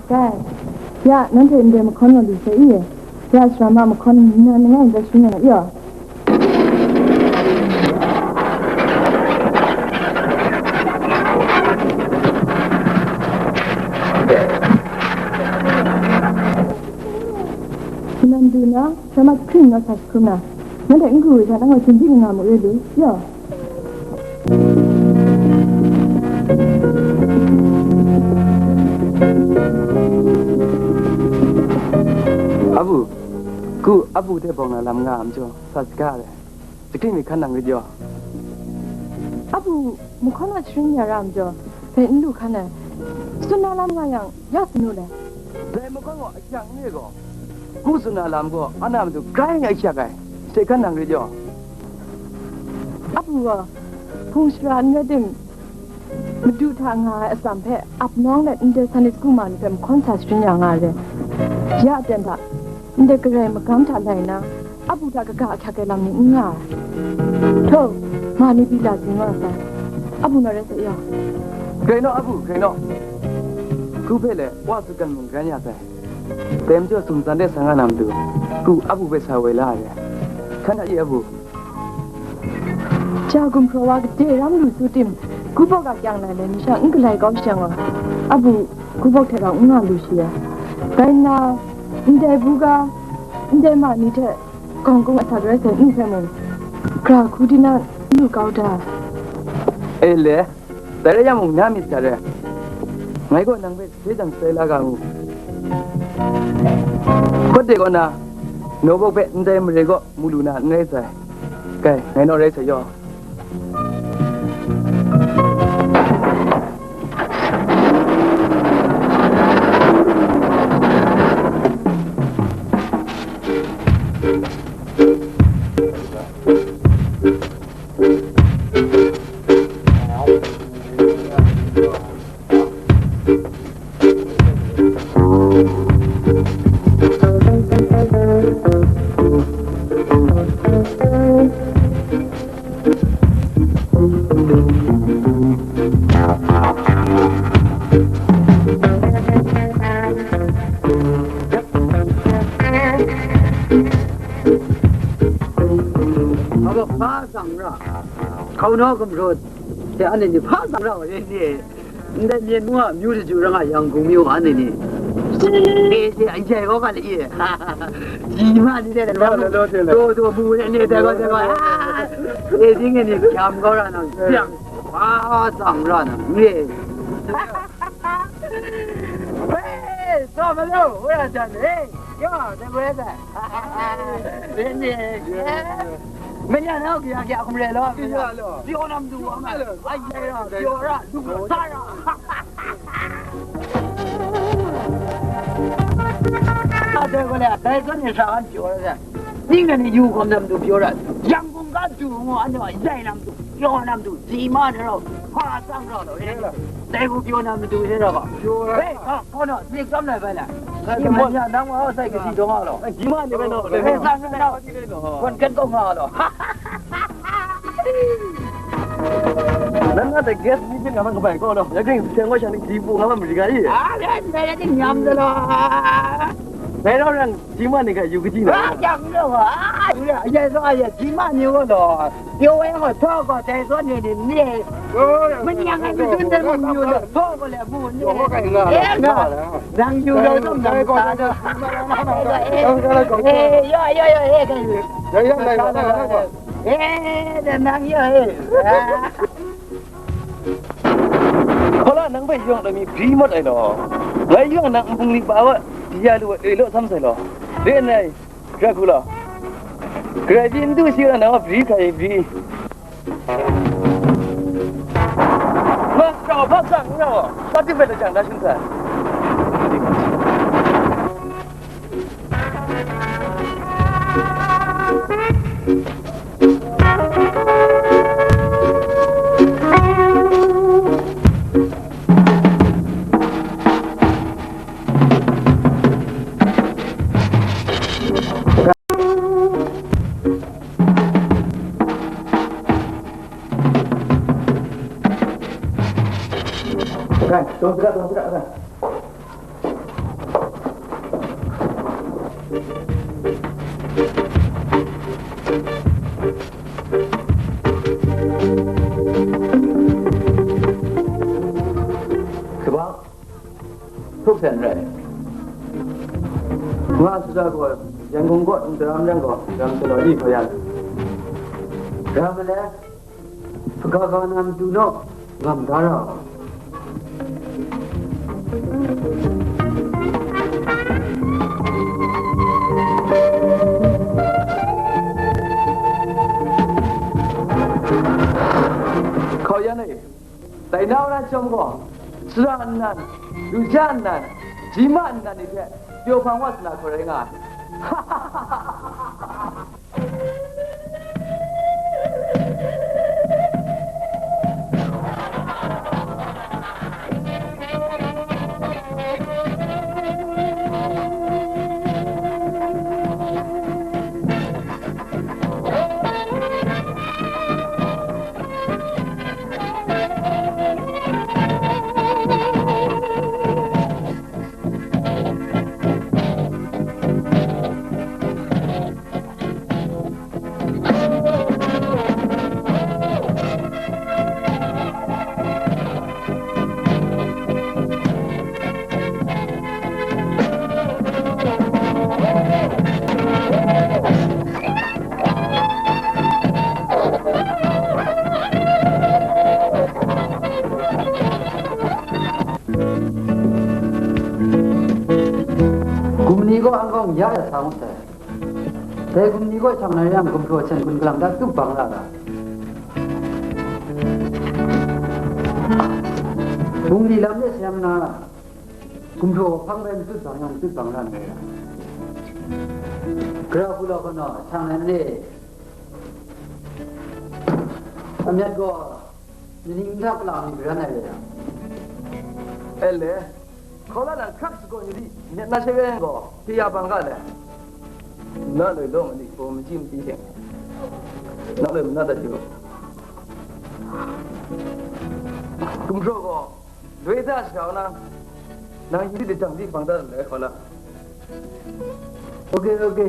Dai, ya, nanhte ndai mahkawn wa lu sai i? Ya, sara ma mahkawn nnan langai n za shin yang i? Nnan du na, sara ma jahkring naw sa jahkrum na, nanhte n karu ai hta, nang gaw shingbyi nga mu re lu, ya. Abu, ku abu hte bawng na lam nga a majaw, sa saga ai. Jahkring myit hkan nang rit yaw. Abu, mahkawn wa sharin ya ra a majaw, bai n lu hkan ai. Tsun na lam nga yang, ya sanu le. Dai mahkawn gaw a shang n re gaw, ku tsun na lam gaw, a na matu grai nga shak ai. Shek hkan nang rit yaw. Abu gaw, hpung shara n rai tim, Madu hta nga ai atsam hpe ap nawng let ndai Sunday school ma ni hpe mahkawn sa sharin ya nga ai re. Ya aten hta, ndai garai magam hta lai nna, abu hta kaga ahkyak ai lam ni n nga ai. Htaw, ma ni pyi la zing wa sai. Abu naw rai sa ya. Grai naw, abu, grai naw. Ku hpe le, wa sutgan mung grai ya sai. Dai majaw sumtsan de sa nga na matu, ku abu hpe sa woi la ai. Hkan hta ye abu. Ja gumhpraw wa gade ram lu su tim, kubok a kyang lai le, masha n galai kau shang wa, abu kubok hte rau n nga lu shi ai. Bai nna, ndai buga, ndai ma ni hte gawng kung asak rai sai nu hpe mung, gra hku di na n lu kau da. E le, dai rai yang mung, na myit hta re, ngai gaw nang hpe sai jang sai la ga ngu. Hkawt de kaw na, nawbawk hpe ndai mare kaw mu lu na n rai sai. Kai, ngai naw rai sai yaw. Hpa tsang ra, hkauna gumhpraw hte anhte ni hpa tsang ra wa re ni? Ndai Myen mung a amyu daju ra nga, Yangon myu a ni ni. E se a yai wa ga le ye. Ji ma ni le le. Lo, lo, lo, lo. Do, do, mu le le, da ga, da ga. E ding ni gyam ga ra na. Yang. Wa, sang ra na. Ye. Hey, so ma lo, wa jan. Hey, yo, da ga da. Ni ni. Menya na kya kya kum re lo. Kya lo. Pyo nam du wa ma. Ai ya ya. Pyo ra du sa ra. A de ko le, dai ko ni sa an pyo ra. Ning ne yu kom nam du pyo ra. Yang kong ka du ngo an wa yai nam du. Pyo nam du. Ji ma de ro. Hpa sang ro lo. Dai ko pyo nam du de ro. Pyo ra. Hey, ha, ko no, ni kam lai bai la. Ni ma ya nang wa sai ka si dong a lo. Ji ma ni bai no. Hey, sang na. Kon kan ko nga lo. Nan na de gas ni bin nga man ka bai ko lo. Ya kring seng wa sha ni ji pu nga man mari ga yi. A le, na ya ni nyam de lo. Dai rau yang, ji ma ni hpe yu kaji na? Ah, yang lo, ah, ya, ya, so, ya, ji ma ni wo lo. Yo, wa yang, tho ko, dai so ni, ni, ni. Ma ni yang, ni dun dai ma ni wo lo, tho ko le, mu ni. Yo, wa kai nga, eh, nga. Nang yu lo, dum nang sa lo. Eh, yo, yo, yo, eh, kai. Ya, ya, dai, dai, dai, dai. Eh, dai nang yo, eh. Ah. Hkawla nang hpe yawng taw mi bri mat ai law, ngai yawng nang nbung li ba wa, di ya lu wa, e law sam sai law. Re nna, Dracula, Karai pyi n du shi wa, nang wa bri hkrai bri. Nga kau hpa kang n ra wa, pa ti hpe lajang da shun sai. Rai, tawng saga, tawng saga, rai. Saga, hkrup sai n rai. Nga sara gaw, Yangon kaw n daram yang gaw, ram sara di hkau yan. Ram le, Hpaga ga na matu naw, ngam da ra ai. Hkau yan e, dai na wa na chyawm gaw, sara nnan, luja nnan, ji ma nnan ni hte, pyaw hpang wa sa na hkawt rai nga ai. Gumli gaw anggawng ya ya sa ngut sai. Dai gumli gaw shang na yang, gumhpraw sen hkun kalang ta tup bang la ga. Bungli lam de sayang na, gumhpraw hpang bai matut bang yang, matut bang la na ya. Gara hku la gaw naw, shang na ni, amyat gaw, Ni ning n hta kala mi garan ai rai yang. E le, hkau la na hkrap sagaw yu di, myit na she rai yang gaw, hte ya bang ga le. Na loi law ma ni, gaw maji mati hte, na loi mana dat yu. Gumhpraw gaw, loi da shara na, nang yu di jang di bang da lai hkau la. Ok, ok.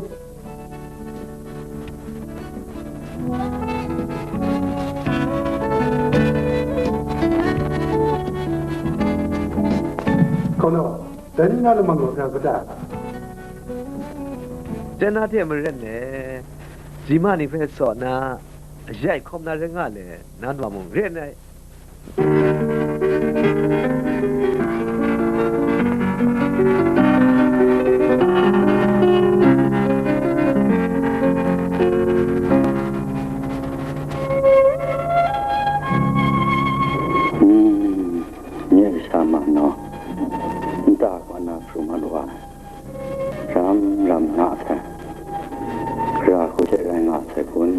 Hkau la, dai ni na lamang gaw hkra kata? Chyen na hte maren le, ji ma ni hpe saw na, ayai hkawm na rai nga le, na nwa mung re ai. Hmm, nye sha ma naw, nta kaw na pru mat wa ai. Ram ram nga sai, gara hku hte rai nga sai kun?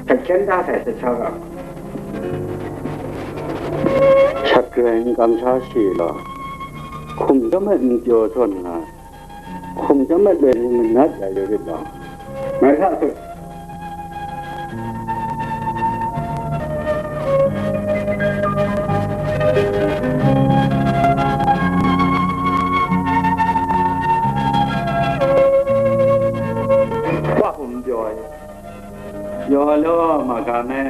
Hkyen da sai, Sha ga. Shat garai n kamsham shi law, hkum chyawm ai n pyaw sawn nga, hkum chyawm ai loi ni manat ya yu rit law, ngai hta sut. Wa hkum n pyaw ai. Yaw law, ma ga me.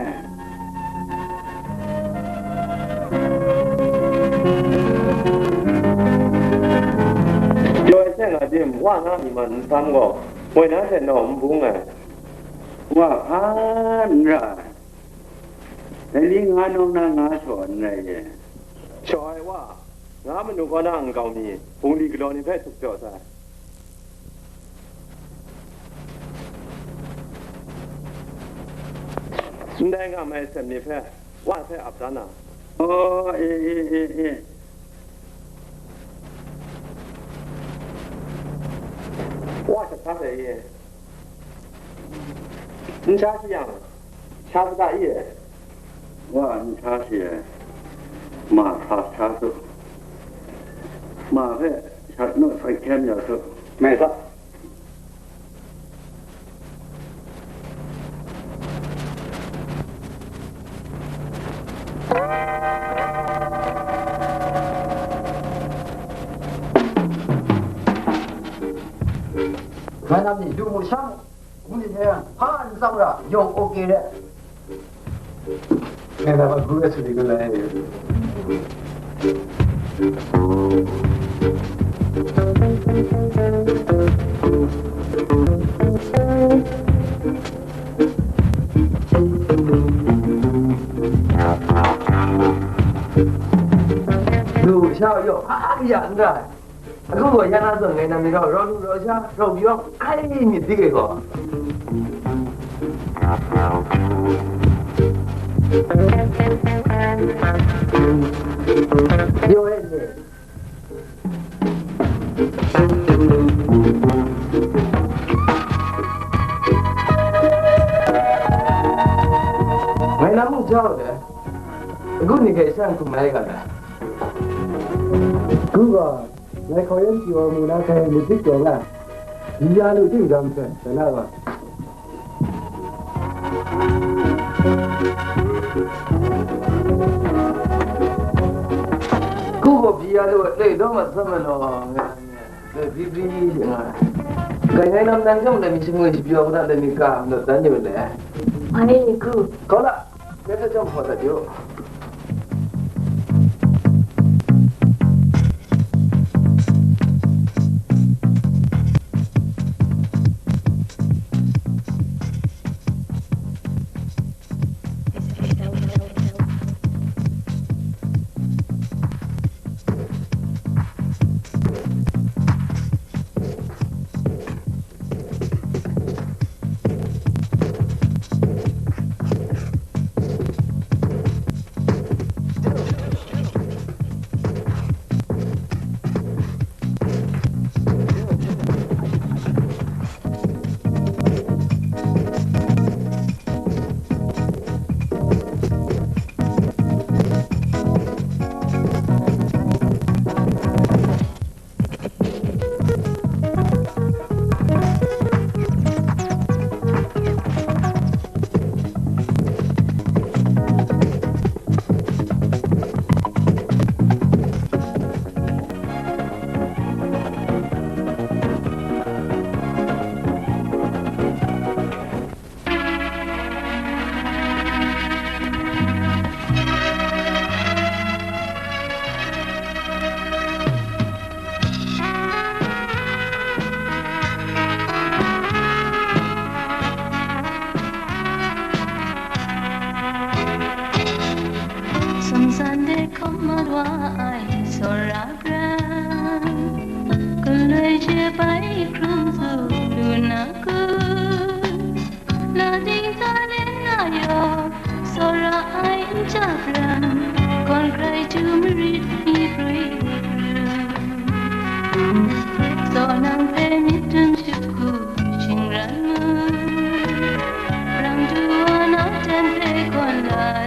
Pyaw ai hte nga tim, wa nga mi man n sam gaw, moi na hte naw n bung ai. Wa hpa n ra ai. Dai ni nga nawng na nga shaw n rai ye. Shaw ai wa, nga manu kaw na nkau mi, bungli galaw ni hpe suk jaw sai. Ndai nga mai sem ni hpe, wa hpe ap da na. Oh, e, e, e, e. Wa sha sa sai e. N sha shi yang, sha sa da i e. Wa n sha shi e. Ma sa sha su. Ma hpe shat nu sai hkyen ya su. Mai sa. Ngai nam ni du mu sha mu, ngu ni hpe hpa n tsang ra, yawng oke re. Ngai nam a gru e su ni gun lai. Lu sha yaw, hpa ya n ra ai. Agu gaw ya na zawn ngai nam ni rau, rau lu rau sha, rau yawng hkai myit dik ai gaw. Yaw e ni. Ngai na mung jau de. Agu ni kai sang kum ai ga da. Gu ga, ngai hkau yan pyi wa mu na kai myit dik taw nga. Yi ya lu ting gam hpe, da na wa. Ku gaw byi ya lu ai, loi daw mat hkam ai law, nga, nga, loi bri bri nga ai. Kai ngai lam nang chyawm dai mi shangun shapyaw hkra dai mi ka, mat dan yu le. Mai ni ku. Kau la, ngai hpe chyawm hpaw dat yu.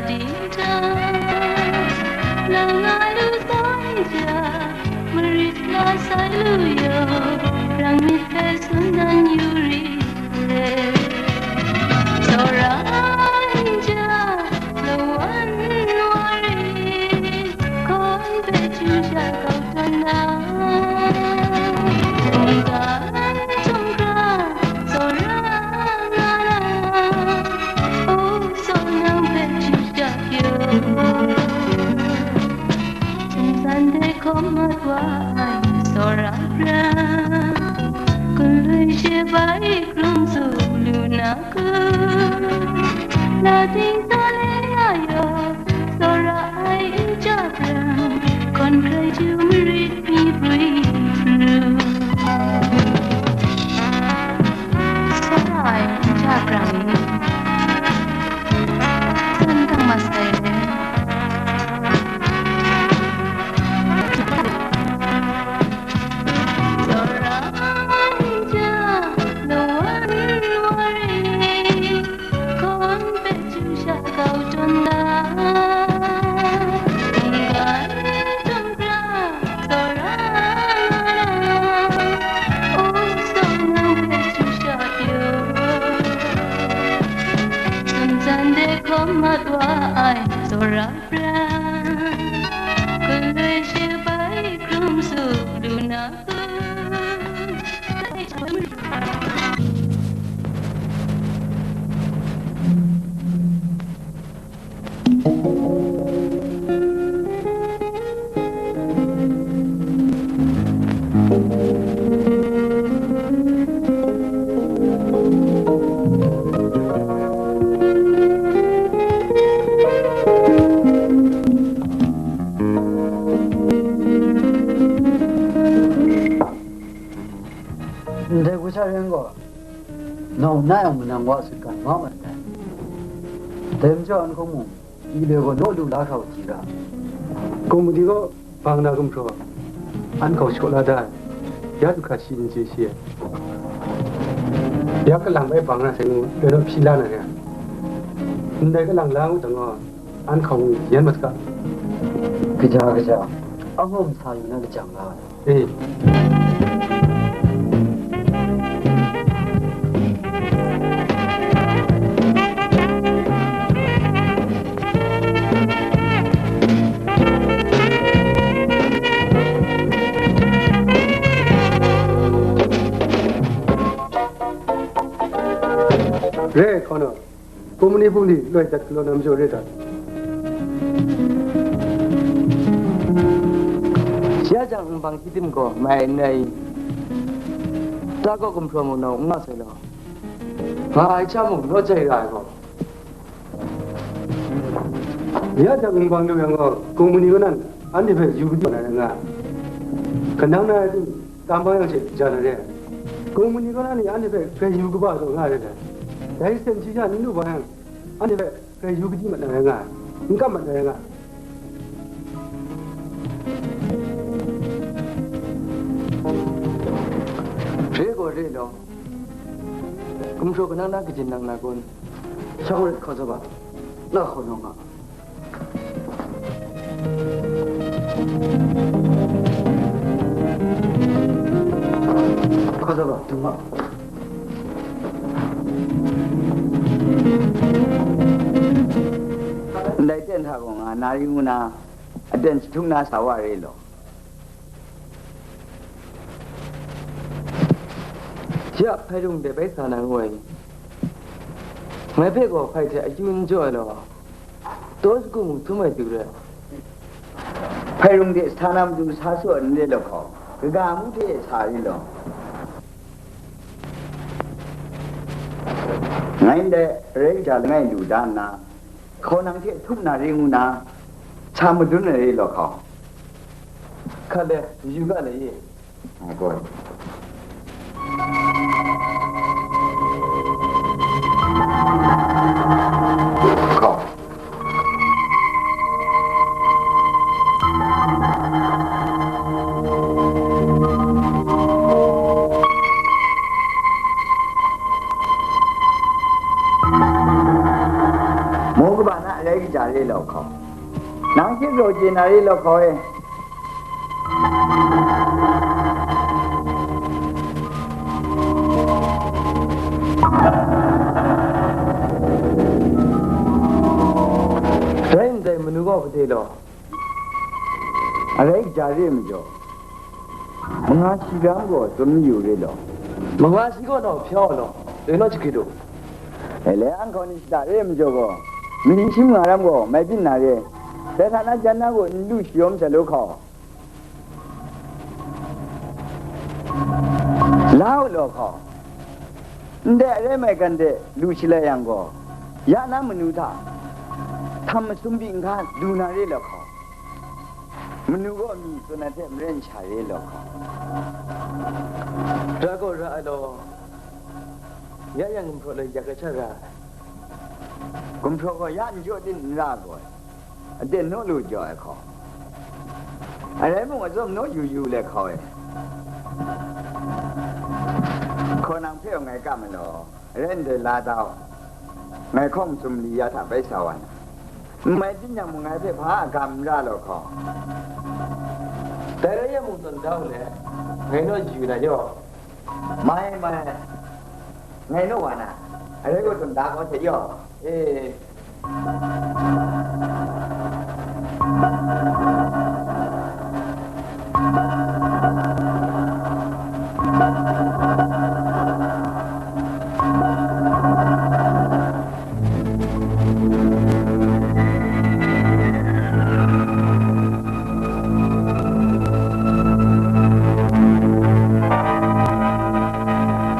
Ding ta, langai lu sai ja, marit la sai lu yo, rang myit hpe tsun dan yu ri. Tsawra n ja, lawan wa ri, hkawn hpe chyu sha kau tawn na. Mungkan htum hkra, tsawra nga na, o, tsawra nang hpe chyu sha pyaw. Sumsan de hkawm mat wa ai tsawra pran, galoi she bai hkrum tsup lu na kun, la ting sa le ya yaw, tsawra ai n ja pran, hkawn hkrai chyu marit mi brwi pru. Tsawra ai n ja pran ni, tsun dang masai le. Tsawra ai n ja, lawan wa ri, hkawn hpe chyu sha kau tawn da. Mungkan htum hkra, tsawra nga na, o, tsawra nang hpe chyu sha pyaw. Sumsan de hkawm mat wa ai tsawra pran, galoi she bai hkrum tsup lu na kun. Ndai hku sha ren gaw, nau na yang manang wa sut ga nga mat ai. Dai majaw, an hkawng mung, i loi gaw naw lu la hkra u ji ga. Kawngmali gaw bang na gumhpraw, an hkawng shaw la da ai. Ya du hkra shi n chye shi ai. Ya kalang bai bang na sai ngu, loi naw hpyi la na re ai. Ndai kalang la ngut dang gaw, an hkawng yen mat ga. Kaja, kaja, anhawng sa yu na lajang la. E. Re hkaw naw. Kawngmali bungli loi dat galaw na majaw re dat? Shi a jang nbang hti tim gaw mai n rai i? Ta kaw gumhpraw mung nau n nga sai law, nga ai sha mung naw jai ra ai gaw. Ya jang nbang lu yang gaw, kawngmali kaw nan anhte hpe yu kadi mat na rai nga, kanang na ai tim, tam bang yang she ja na re ai. Kawngmali kaw na ni anhte hpe grai yu kaba taw nga re ai. Dai sen shi sha n lu bang yang, anhte hpe grai yu kadi mat na rai nga ai, n kam mat na rai nga ai. Re gaw re law, gumhpraw kanang na kaji nang na kun? Sha gaw ret hkaw zaw ga, na hkaw naw nga. Hkaw zaw ga, dung ga. Ndai ten hta gaw nga na ring ngu na, aten jahtum na sa wa re law. Shi a hpai rung de bai sa na ngu ai ni? Ngai hpe gaw hpai hte akyu n jaw ai law, taw sagu mung htum ai du re. Hpai rung de sa na matu sa su ai n re law hkaw, kaga amu hte sa ri law. Ngai ndai arai kaja langai lu da nna, hkaw nang hte htum na re ngu na, sa madun ai re law hkaw. Hkat le, yu ga le ye. Ai gaw. Hkaw. Mu kaba na arai kaja re law hkaw, nang hkying raw chye na re law hkaw e. Rai ndai manu gaw gade law? Arai kaja re ai majaw, manga shi ram gaw tsun mayu re law? Manga shi gaw nau hpya wa law, e naw jahkrit u. E le, an hkaw ni shada re ai majaw gaw, myi shi manga ram gaw mai byin na re. Dai hta na jan na gaw n lu shayawm sai lu hkaw. La u law hkaw. Ndai arai maigan de lu shalai yang gaw, ya na manu hta htam masum byi n ga lu na re law hkaw. Manu gaw myi tsun ai hte maren sha re law hkaw. Ra gaw ra ai law, ya yang gumhpraw lai yak ai sha ra ai. Gumhpraw gaw ya n jaw din n ra gaw ai. Aten naw lu jaw ai hkaw. Arai mung, atsawm naw yu yu let hkaw e. Hkaw nang hpe ngai kam ai law, arai ndai la da u. Ngai hkawng sumli ya hta bai sa wa na. N mai din yang mung, ngai hpe hpa a gam n ra law hkaw. Dai rai yang mung, tawn da u let, ngai naw yu na yaw. Mai, mai. Ngai naw wa na, arai gaw tawn da kau hte yaw. E.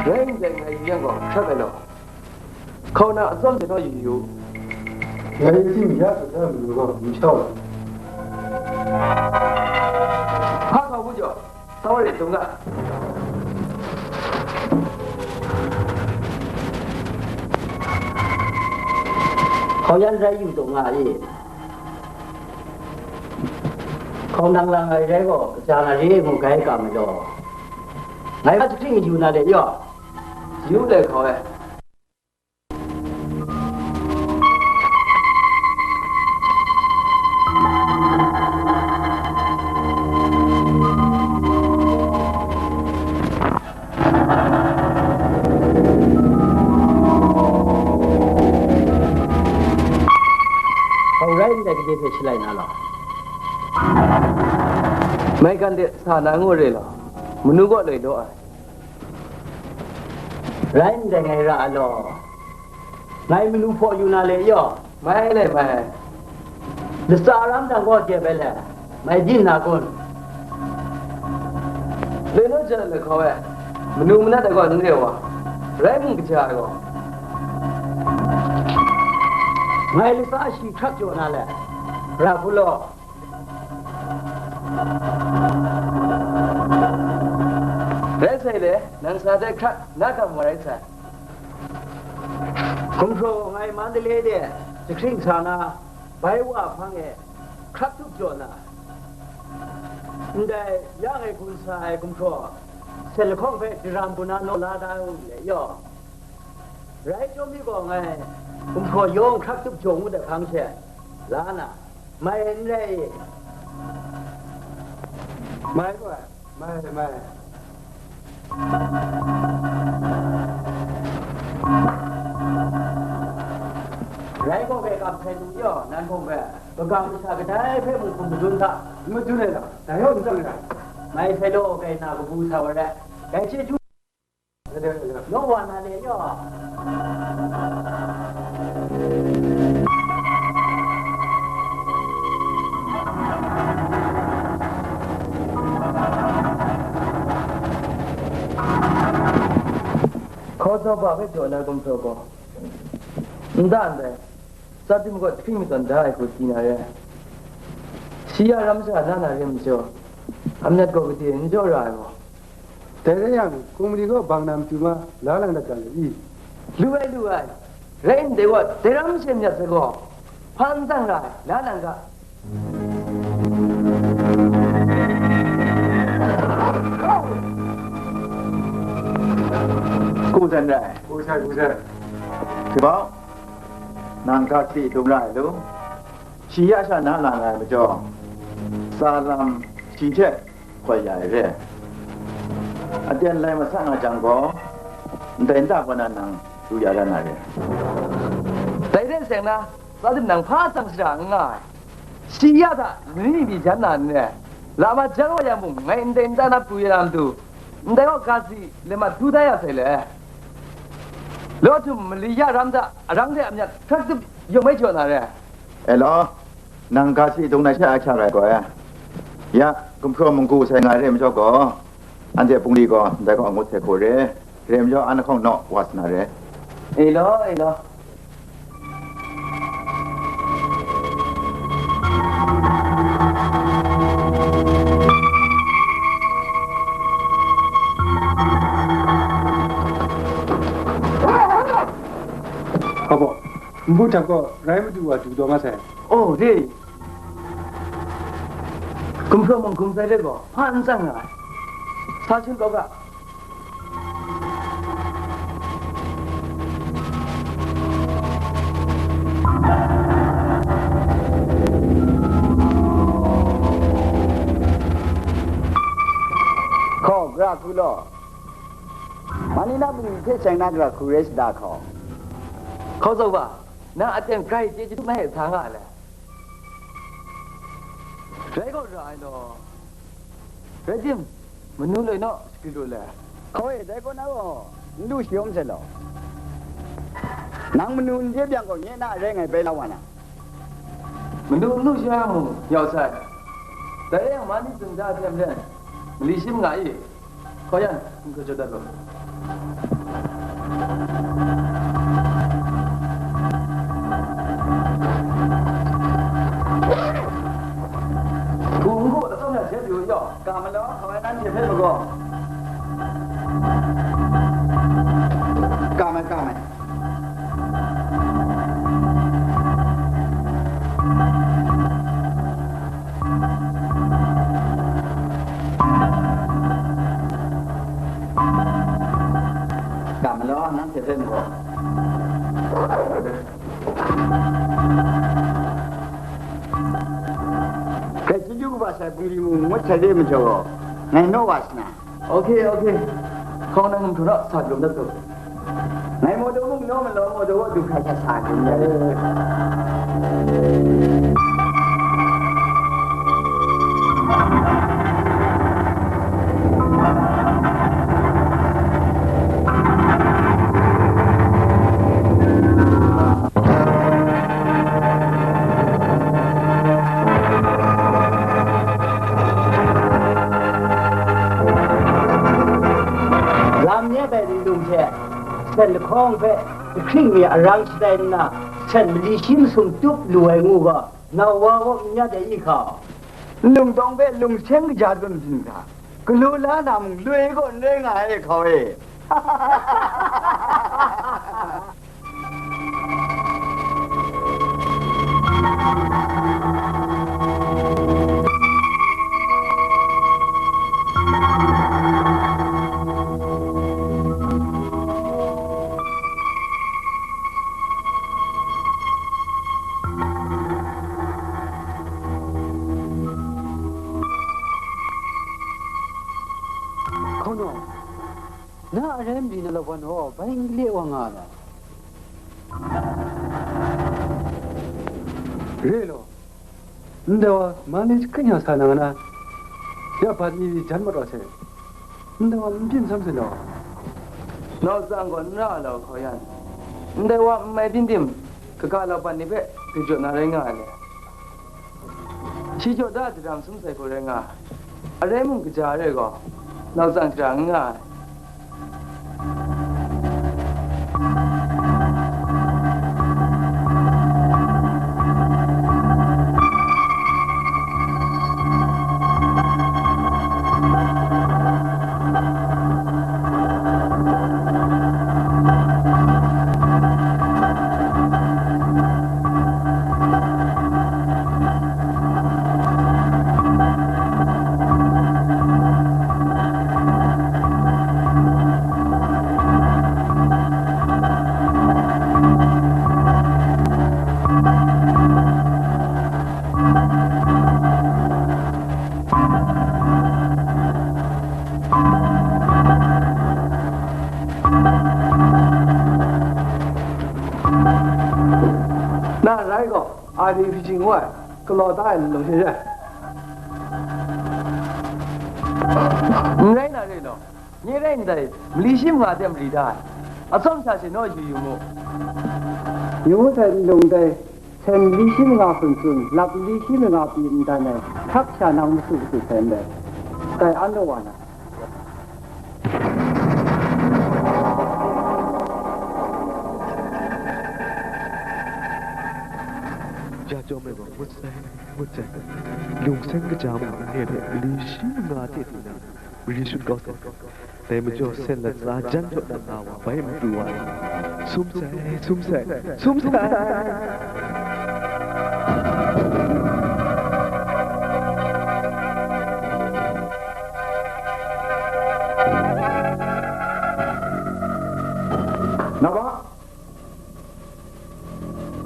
Rai ndai, ngai yu yang gaw, hkrat ai law. Hkauna atsawm de naw yu yu. Ngai tim ya su hta manu gaw n shau ai. Hpa hkau bu jaw, sa wa re, dung ga. Hkau yan rai yu dung nga i. Hkau nang lang ai rai gaw, kaja na re ngu gai ga majaw, ngai hpa jahkring yu na le yaw. Yu le hkau e. Hkau rai ndai gade hte shalai na lau. Maigan de sa na ngu re law, manu gaw loi law ai. Rai ndai, ngai ra ai law. Ngai manu hpaw yu na le yaw. Mai le mai. Latsa ram dang gaw jep ai le, mai byin na kun? Loi naw jat ai lahkau e, manu manat ai gaw n re wa, rai mung kaja ai gaw. Ngai latsa shi hkrak jaw na le, ra hku law. Rai sai le, nang sa dai hkrak na gam wa rai sai. Gumhpraw ngai Mandalay de jahkring sa na, bai wa hpang e hkrak tup jaw na, ndai ya ngai gun sa ai gumhpraw, se lahkawng hpe daram bu na naw la da u le yaw. Rai chyawm mi gaw ngai gumhpraw yawng hkrak tup jaw ngut ai hpang she la na, mai n rai i? Mai gaw ai, mai, mai. Rai gaw, hpe kam hkrai lu yaw, nan hpung hpe, kaga masha kadai hpe mung hkum madun hta, n madun ai lam, dai yaw n tsang ai. Mai hkrai law, kai na kabu sa wa rai, dai chyeju. Naw wa na le yaw. Hkaw tsau ba hpe jaw na gumhpraw gaw, n da ndai, tsa tim gaw jahkring mi tawn da ai hku si na re. Shi ya ram sha na na re majaw, amyat gaw gade n jaw ra ai gaw. Dai rai yang, Kumari gaw bang na matu ma la lang dat ga le i? Lu ai, lu ai, rai ndai gaw, dai ram she myat sai gaw, hpa n tsang ra ai, la lang ga. Ku san rai. Ku san, ku san. Hkibau, nang ga si dum ra ai lu? shi ya sha na la nga ai majaw, tsa lam shi hte hkoi ya ai re. Aten lai masak nga jang gaw, ndai nta kaw na nang du ya la na re. Dai hte seng na, tsa tim nang hpa tsang shara n nga ai. Shi ya hta, ni mi jan na n re. Lama jan wa yang mung, ngai ndai nta na pru ya na matu, ndai kaw ga si, le mat htu da ya sai le. Law htum mali ya ram hta, arang de a myat hkrak tup yawng mai jaw na re. E law, nang ga si dung na sha a hkya rai gaw e. Ya, gumhpraw munggu sai nga re majaw gaw, anhte bungli gaw ndai kaw ngut sai hku re. Re majaw, an lahkawng naw wa sa na re. E law, e law. Hpa baw, nbu htap gaw rai madu wa du taw nga sai. Oh, re. Gumhpraw mung gum sai re gaw, hpa n tsang nga ai. Sa shun kau ga. Hkaw, gara hku law. Mani na bungli hte seng na gara hku rai sada hkaw. Hkaw zau ba, nang aten grai chye chyadup na e sa nga le. Rai gaw ra ai law. Rai tim, manu loi naw shagri lu le. Hkaw e, dai kaw na gaw, n lu shayawm sai law. Nang manu n chye byang gaw, nye na rai ngai bai la wa na. Manu n lu shayawm mung, yau sai. Dai rai yang, mani tsun da hte maren, mali shim nga i. Hkaw yan, n hkaw jaw dat lu. Hku n hku atsawm ya hte pru yaw, kam ai law, hkaw yan nanhte hpe magaw. Kam ai, kam ai. Kam ai law, nanhte hpe n gaw. Grai chyeju kaba sai bungli mung ngut sai de majaw gaw, ngai naw wa sa na. Ok, ok. Hkaw nang mung hkra sa rum dat u. Ngai maw daw mung naw malaw maw daw wa du hkra sa sa ni. Lam nye bai lung hte, sen lahkawng hpe, ahkring mi arang shatai nna, sen mali shi masum tup lu ai ngu gaw, nau wa gaw n ya dai i hka? Nlung tawng hpe lung seng kaja dun hpyi hkra, galu la na mung loi gaw n rai nga ai hkau e. Hkauna, na arai mali na lawan gaw bai n le wa nga ai. Re law, ndai wa ma le shakring ya sa na nga na, ya bat mi jan mat wa sai. Ndai wa n byin sam sai law. Nau tsang gaw n ra ai lau hkau yan, ndai wa n mai byin tim, kaga lauban ni hpe grai jaw na rai nga ai le. Shi jaw da daram sum sai gaw rai nga ai. Arai mung kaja re gaw, nau tsang shara n nga ai. Ngu ai, galaw da ai lung hte re ai. N rai na re law, nye rai ndai, mali shi manga hte mari da ai, atsawm sha she naw yu yu mu. Yu mu sai, nlung dai, sen mali shi manga hpun tsun, lap mali shi manga pyi n dan ai, hkrak sha nang masu katu sai ndai, dai an rawt wa na. Ja chyawm ai gaw, ngut sai, ngut sai. Lung seng kaja mung n re hpe, mali shi manga hte du na, mari shut kau sai. Dai majaw, sen latsa jan jaw na nga wa bai n pru wa ai. Sum sai, sum sai, sum sai. Na wa,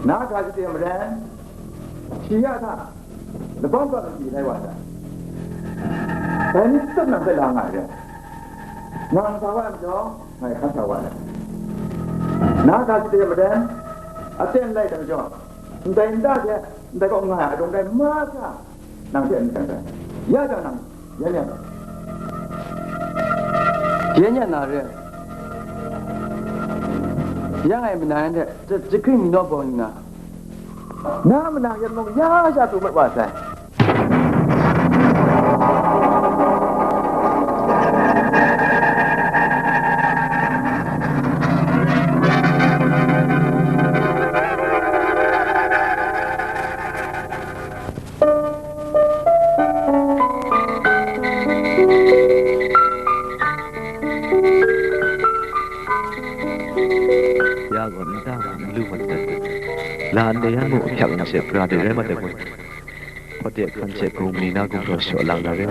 na ga shade maren, shi ya hta, labam ga mali lai wa ta? Dai ni tsut nang hpe la nga ai re. Nang sa wa ai majaw, ngai hkan sa wa ai. Na ga shade maren, aten lai dang jaw, ndai nta hte, ndai kaw nga ai adung dai ma hta, nang hte n myit dang sai. Ya jang nang, yan yan. Yan yan na re. Ya ngai manang yan hte, jahkring mi naw bawng ning na. Na manang yan mung ya sha pru mat wa sai. Ya gaw nta mung n lu mat ai. La ndai yan mung ahkyak n sha pra de rai mat ai hpe, hpawt de hkan hte hku mali na gumhpraw shaw lang na re.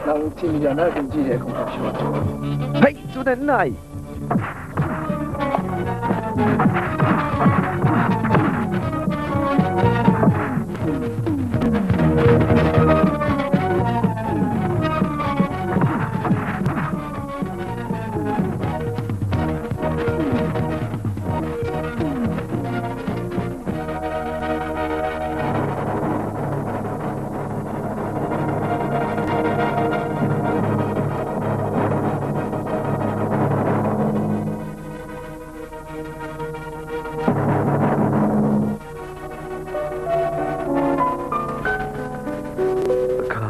Nang hti mi ja na gumji de hkum hkap shaw. Hei, tsun ai n ai. Hka,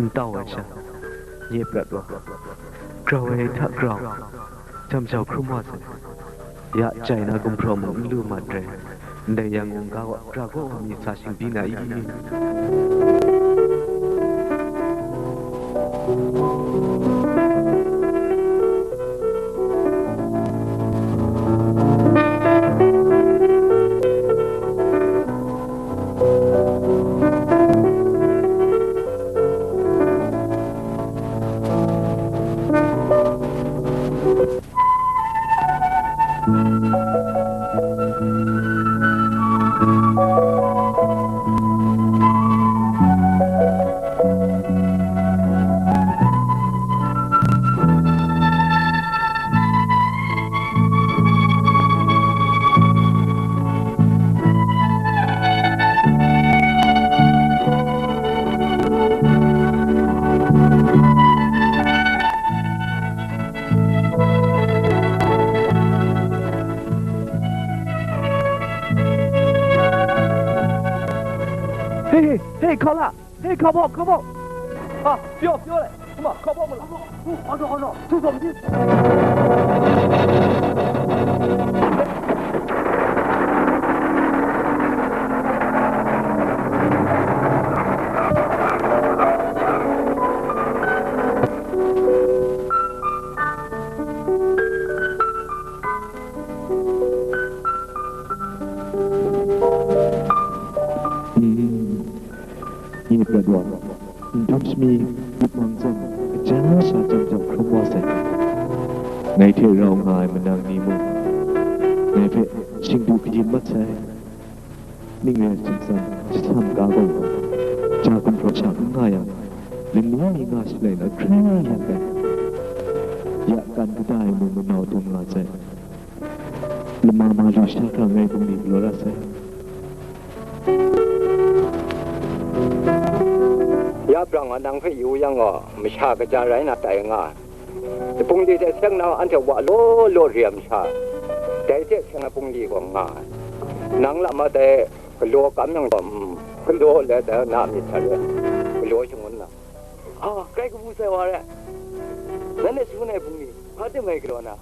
n tau ai sha, nye prat wa, grau ai hta grau, jam jau hkrum wa sai. Ya chyai na gumhpraw mung n lu mat re, ndai yang mung ga wa, gara gaw wa mi sa shingbi na i? Hei, hei, hei, hkau la! Hei, hkau bawk, hkau bawk! A, pyaw, pyaw le! Hkau bawk, hkau bawk! Nye prat wa, ndum shami, yupmang zawn, kaja sha jam jau hkrum wa sai. Ngai hte rau nga ai manang ni mung, ngai hpe shingdu kayin mat sai. Ning re ai htingsan, jasam ga gaw, ja gumhpraw sha n nga yang, lani mi nga shalai na hkrai yang gaw, ya kan kata ai mung manau dum nga sai. Lama ma lu sha hkra ngai bungli galaw ra sai. Ya brang a nang hpe yu yang gaw, masha kaja rai na tai nga ai. Bungli dai seng na anhte wa law law re ai masha, dai hte seng ai bungli gaw nga ai. Nang lam a dai galaw kam yang gaw, mm, galaw let ai na myit hta re, galaw shangun na. A, kai kabu sai wa re. Nanhte shangun ai bungli, hpa tim ngai galaw na?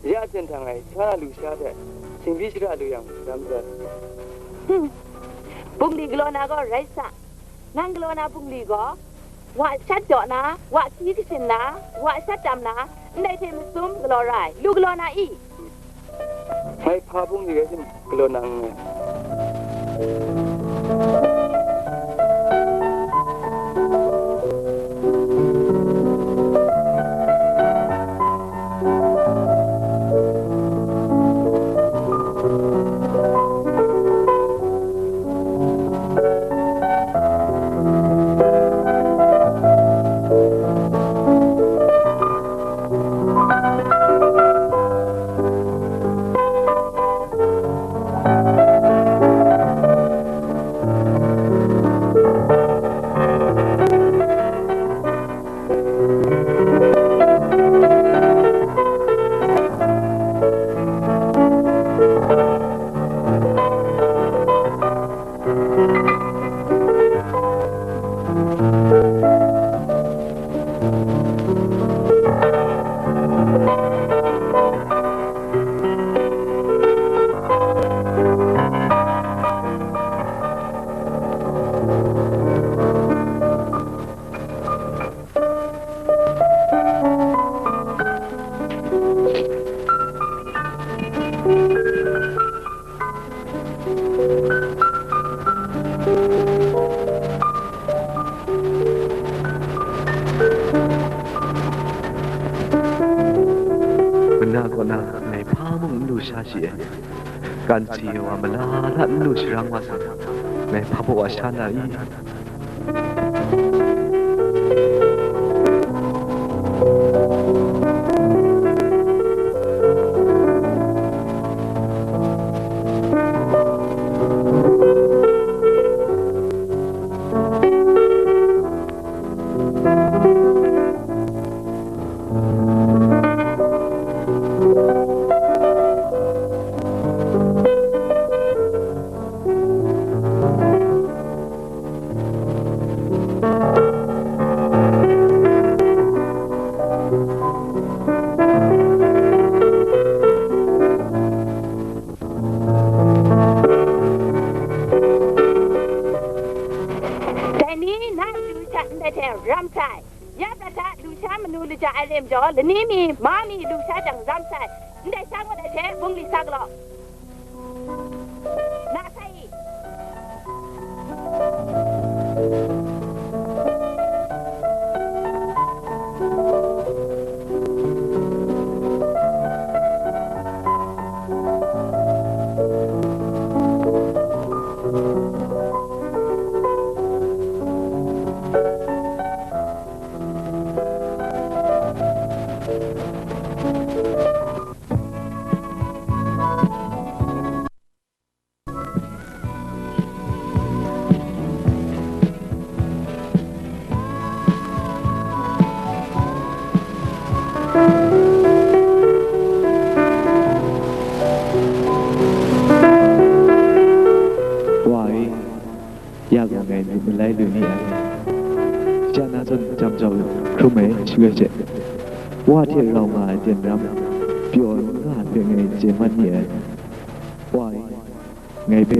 Ya jen htang ai, sha na lu sha hte, singbi shara lu yang, dam sai. Hmm. Bungli galaw na gaw rai sa. Nang galaw na bungli gaw, wa shat jaw na, wa hkyi kashin na, wa shat tam na, ndai hte masum galaw ra ai, lu galaw na i? Ngai hpa bungli rai tim, galaw na nngai. Mana kaw na ngai hpa mung n lu sha shi ai. Kan si wa mala la n lu sharang wa sa, ngai hpa baw wa sha na i? Dai ni na du sha ndai hte ram sai. Ya prat hta lusha manu laja ai lam jaw, lani mi, ma mi lusha jang ram sai, ndai sha ngut ai hte bungli sa galaw. Na sai i? Wa e, ya gaw ngai myit malai lu ni ai. Shana zawn jam jau hkrum ai, shi rai she, wa hte rau nga ai teng ram, pyaw nga ai hpe ngai chye mat ni ai. Wa e, ngai hpe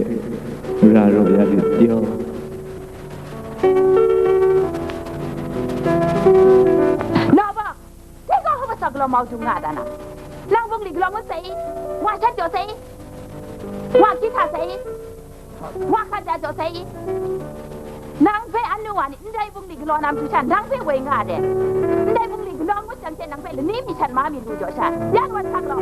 ra raw ya lit, pyaw. Naw ba? Dai gaw hpa matsat galaw mau dung nga da na? Lang bungli galaw ngut sai i? Wa shat jaw sai i? Wa hkyi hta sai i? Wa hkat ja jaw sai i? Nang hpe anu wa ni ndai bungli galaw na matu sha nang hpe woi nga de. Ndai bungli galaw ngut jang hte nang hpe lani mi shat ma mi lu jaw sha, ya wan hkak law.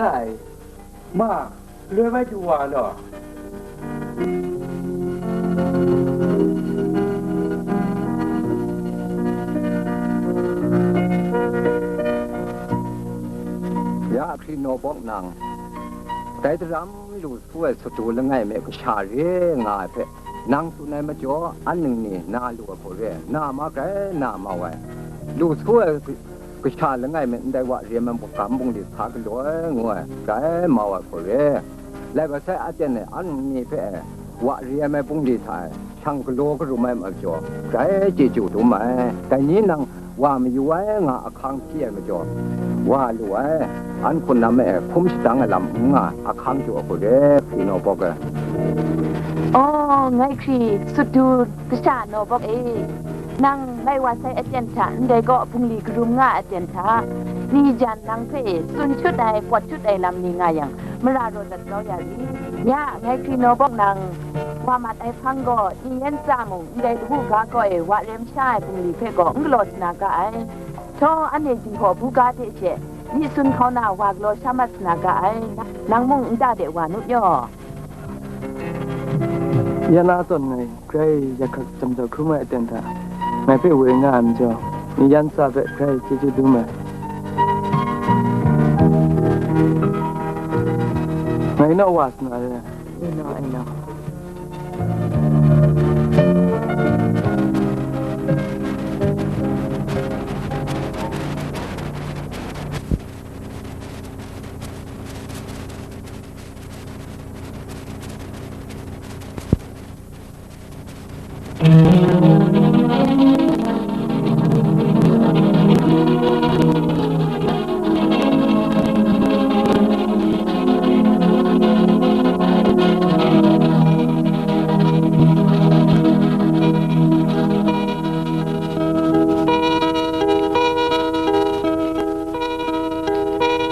ai, ma, loi bai du wa law. Ya hkri naw bawk nang, dai daram lu su ai sut du langai me kasha re nga ai hpe, nang tsun ai majaw, an ningni na lu ai hku re, na ma grai na mau ai. Lu su ai kasha langai me ndai wa re ai magam bungli sa galaw ai ngu ai, grai mau ai hku re. Laika sai aten e an ningni hpe wa re ai bungli hta e shang galaw karum ai majaw, grai chyeju dum ai. Dai ni nang wa mayu ai nga ahkang hpyi ai majaw, wa lu ai, an hkun nam e hkum shadang ai lam n nga ahkang jaw ai hku re, hkri naw bawk e. Aw, ngai hkri, sut du kasha naw bawk e, nang ngai wa sai aten hta, ndai gaw bungli karum nga ai aten hta, ni jan nang hpe tsun shut ai, pawt shut ai lam ni nga yang, mara raw dat kau ya ri? Ya, ngai hkri naw bawk nang, wa mat ai hpang gaw, ni yan tsa mung, ndai lawu ga kaw e wa rem sha ai bungli hpe gaw n galaw sa na ga ai. Htaw, anhte Jinghpaw buga hte she, myi sun hkau na wa galaw sha mat sa na ga ai. Nang mung nta de wa nu yaw. Ya na tawn ngai grai yak hkak jam jau hkrum ai aten hta, ngai hpe woi nga ai majaw, ni yan tsa hpe grai chyeju dum ai. Ngai naw wa sa na re. Eno, eno.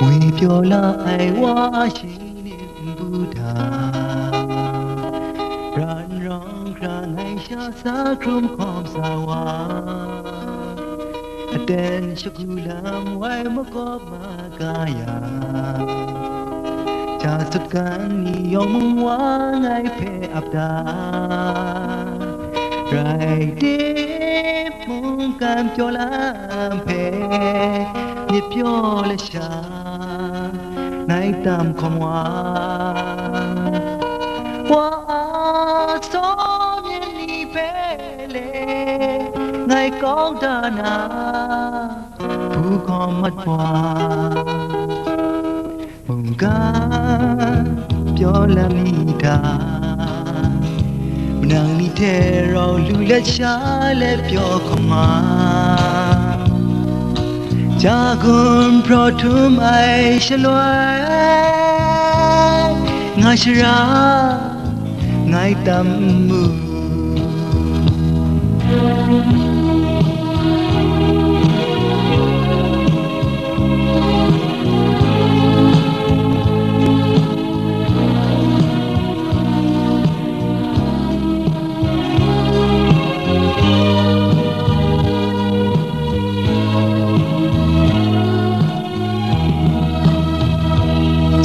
Ngwi pyaw la ai wa shi ni npu hta, ran rawng hkra ngai sha sa hkrum hkawm sa wa, aten shagu lam wai makawp ma ga yang, ja sutgan ni yawng mung wa ngai hpe ap da. Rai timung, mungkan pyaw lam hpe myit pyaw lasha ngai tam hkawm wa, wa a saw myit ni hpe le ngai kau da na, hpu hkawm mat wa. Mungkan pyaw lam ni hta, manang ni hte rau lu let sha let pyaw hkawm ma, ja gun hpraw htum ai shaloi, nga shara ngai tam mu.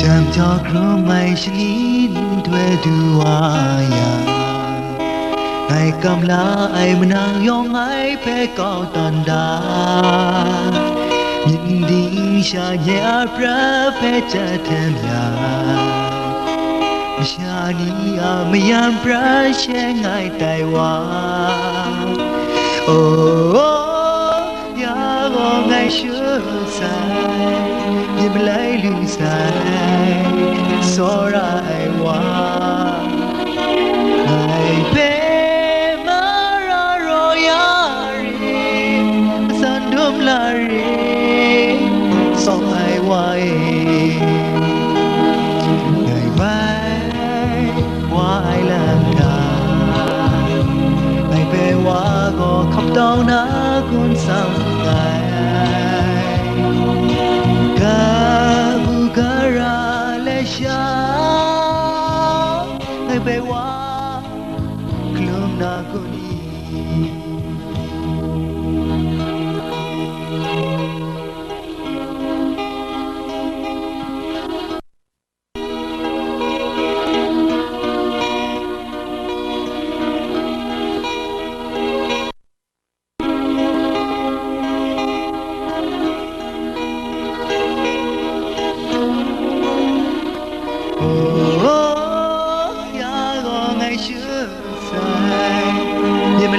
Jam jau hkrum ai shani nhtoi du wa yang, ngai kam la ai manang yawng ngai hpe kau tawn da, myit ndin sha nye a prat hpe chyatham yang, masha ni a mayan prat she ngai tai wa. Oh, ya gaw ngai shut sai, myit malai lu sai, tsawra ai wa. Ngai hpe mara raw ya re, matsan dum la re, tsawng ai wa e. Ngai bai wa ai lam hta, ngai hpe wa gaw hkap tau na gun tsang nngai. Kabu gara lasha, ngai hpe wa hkalum na gun i?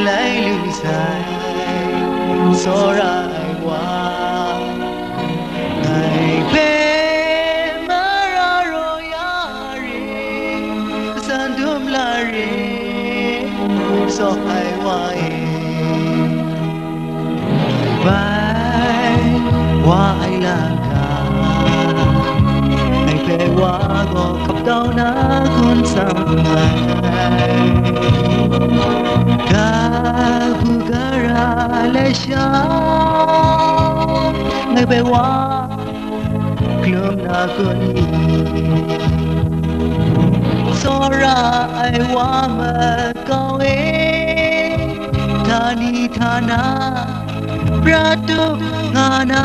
Lai lu sai, tsawra ai wa, ngai hpe mara raw ya re, san dum la re, tsaw ai wa e. Bai, wa ai la ga, ngai hpe wa gaw hkap kau na hkun tsang ai. Ga bu ga ra lai sha, ngai hpe wa hklum na kun ni? Tsawra ai wa makau e, htani htana prat tup nga na.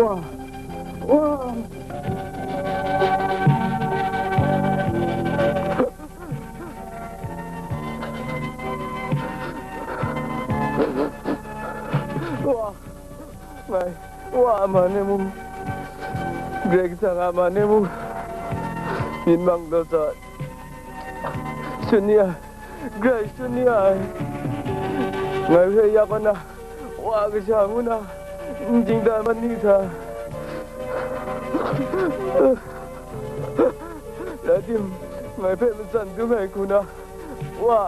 Wa! Wa! Wa! Ngai, wa a man e mung, Karai Kasang a man e mung, myit mang daw sa, shut ni ai, Karai shut ni ai. Ngai hpe ya kaw na, wa kasha ngu na, n chingdan mat ni hta? Rai tim, ngai hpe matsan dum ai hku na, wa,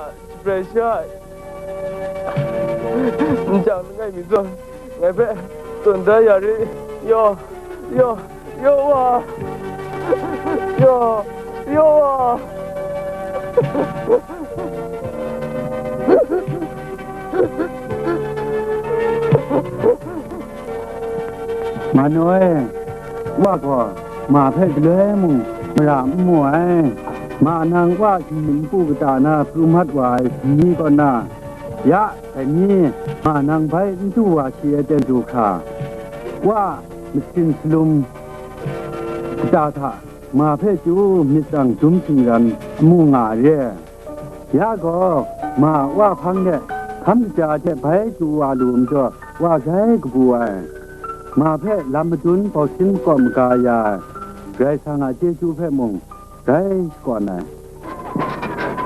Pressure. N jang langai mi zawn, ngai hpe tsun da ya ri. Yaw, yaw, yaw wa. Yaw, yaw wa. Manu e, wa gaw ma hpe galoi mung mara n mu ai. Ma nang wa shi npu kata na pru mat wa ai shi ni kaw na, ya, dai ni, ma nang bai n du wa shi ai ten du hkra, wa masin salum kata hta ma hpe chyu myit tsang dum shingran amu nga ai re. Ya gaw, ma wa hpang de hkam kaja hte bai chyu wa lu majaw, wa grai kabu ai. Ma hpe lam madun bawsin makawp maga ya ai, Karai Kasang a chyeju hpe mung grai shakawn ai.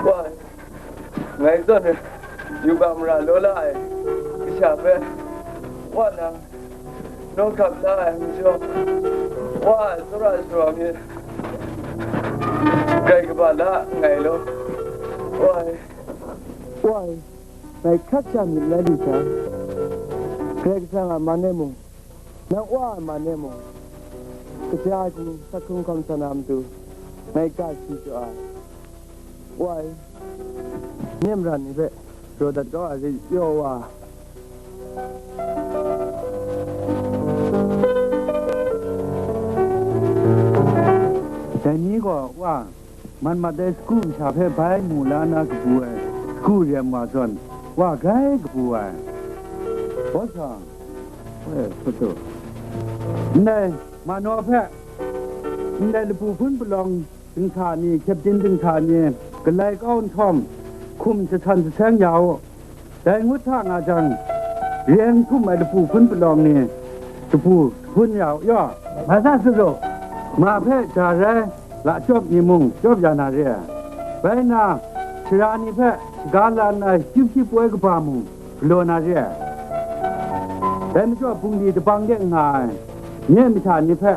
Wa, ngai zawn yubak mara law la ai kasha hpe, wa nang, nawng hkap la ai majaw, wa, tsawra shawa myit, grai kaba la nngai law. Wai, wai, ngai hkrak sha myit rai lu sai. Karai Kasang a man e mung, nang wa a man e mung, kaja ai hku sa hkrung hkawm sa na matu, ngai ga shi jaw ai. Wai, myen maran ni hpe raw dat kau ai re, yaw wa. Dai ni gaw, wa, man mat ai sagu masha hpe bai mu la na kabu ai sagu rem wa zawn, wa grai kabu ai. Bawsa, e, hput u. Ndai, Manaw hpe, ndai lapu hpun palawng dingsa ni, kyepdin dingsa ni, galai kau nhtawm, hkum jasan jaseng ya u. Dai ngut hta nga jang, reng htum ai lapu hpun palawng ni, lapu hpun ya u, yaw. Masa su zaw, ma hpe ja rai, lachyawp ni mung chyawp ya na re ai. Bai nna, sara ni hpe shaga la nna, chyip shi poi kaba mung galaw na re ai. Dai majaw bungli dabang de nga ai nye masha ni hpe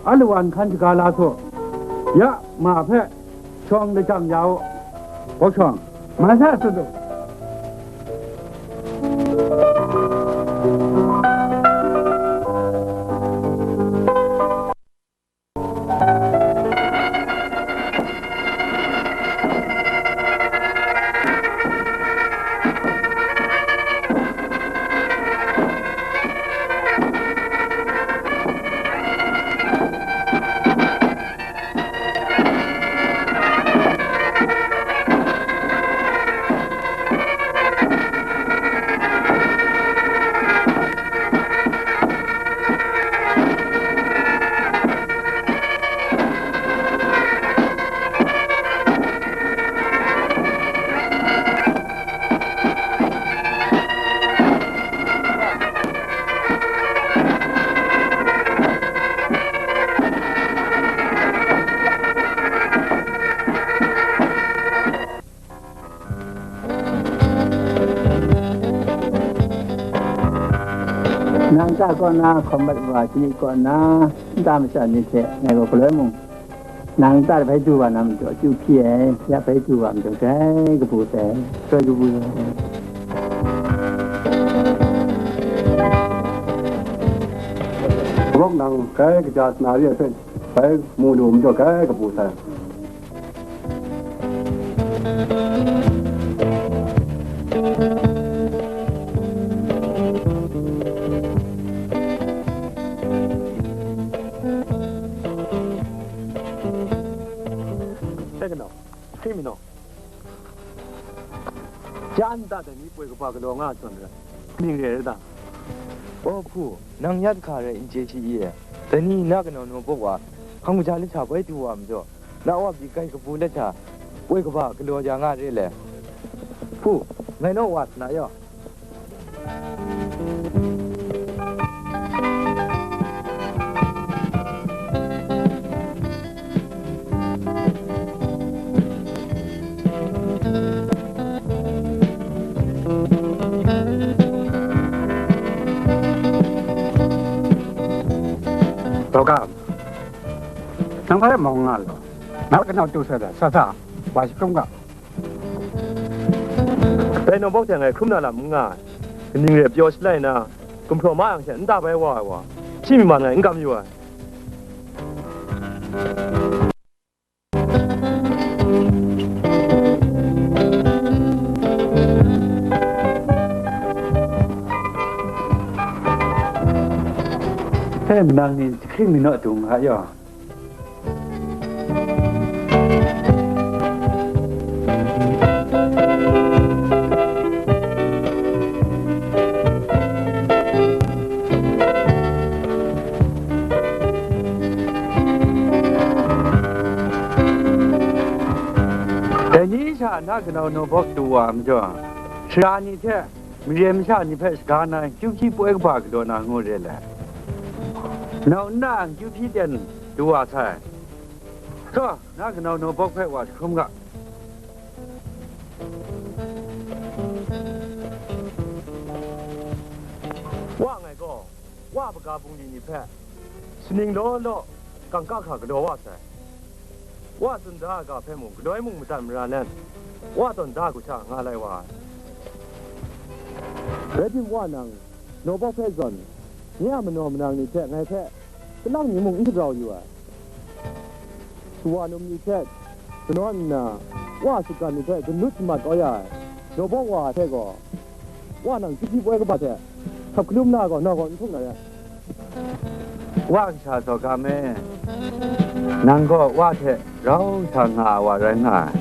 alawan hkan shaga la su. Ya ma hpe shawng lajang ya u. Bawshawng, mai sa sut u. Nang ta kaw na hkawm mat wa shani kaw na, nta masha ni hte ngai gaw galoi mung, nang ta bai du wa na majaw, chyu hpyi ai, ya bai du wa majaw, grai kabu sai, grai kabu sai. Karawk nang grai kaja sana re ai hpe, bai mu lu majaw, grai kabu sai. Sai kanau, hkring mi naw? Ja nta dai ni poi kaba galaw nga ai zawn rai, ning re ai ta? O hpu, nang ya hkra rai n chye shi i? Dai ni na kanau naw bawk wa, hkang kaja lasha bai du wa majaw, na wa pyi grai kabu lasha, poi kaba galaw ya nga re le? Hpu, ngai naw wa sana yaw. Daw ga, nang hpa rai mawng nga law, na kanau tu sa da, sa sa, wa shi hkrum ga. Dai nawbawk hte ngai hkrum na lam n nga ai. Kaning re pyaw shalai na, gumhpraw ma yang hte nta bai wa ai wa, shi mi man ngai n kam yu ai. Hpe nang ni jahkring mi naw dung nga yaw. Dai ni sha na kanau nawbawk du wa majaw, sara ni hte mare masha ni hpe shaga na, kyu hpyi poi kaba galaw na ngu re le. Nau nna ang kyu hpyi ten du wa sai. Taw, na kanau nawbawk hpe wa jahkrum ga. Wa ngai gaw, wa a kaga bungli ni hpe, suning law law, kangka hkra galaw wa sai. Wa tsun da ai ga hpe mung, galoi mung madat mara nan, wa tawn da ai hku sha nga lai wa ai. Rai timung, wa nang, nawbawk hpe zawn, nye a manaw manang ni hte ngai hpe, salang ni mung n shagrau yu ai. Shawa num ni hte kanawn nna, wa a shinggan ni hpe ganut shamat kau ya ai, nawbawk wa hte gaw, wa nang kyu hpyi poi kaba hte hkap hkalum na gaw, nau gaw n htung na re ai. Wa kasha Zawgam e, nang gaw wa hte rau sa nga ai wa rai nga ai.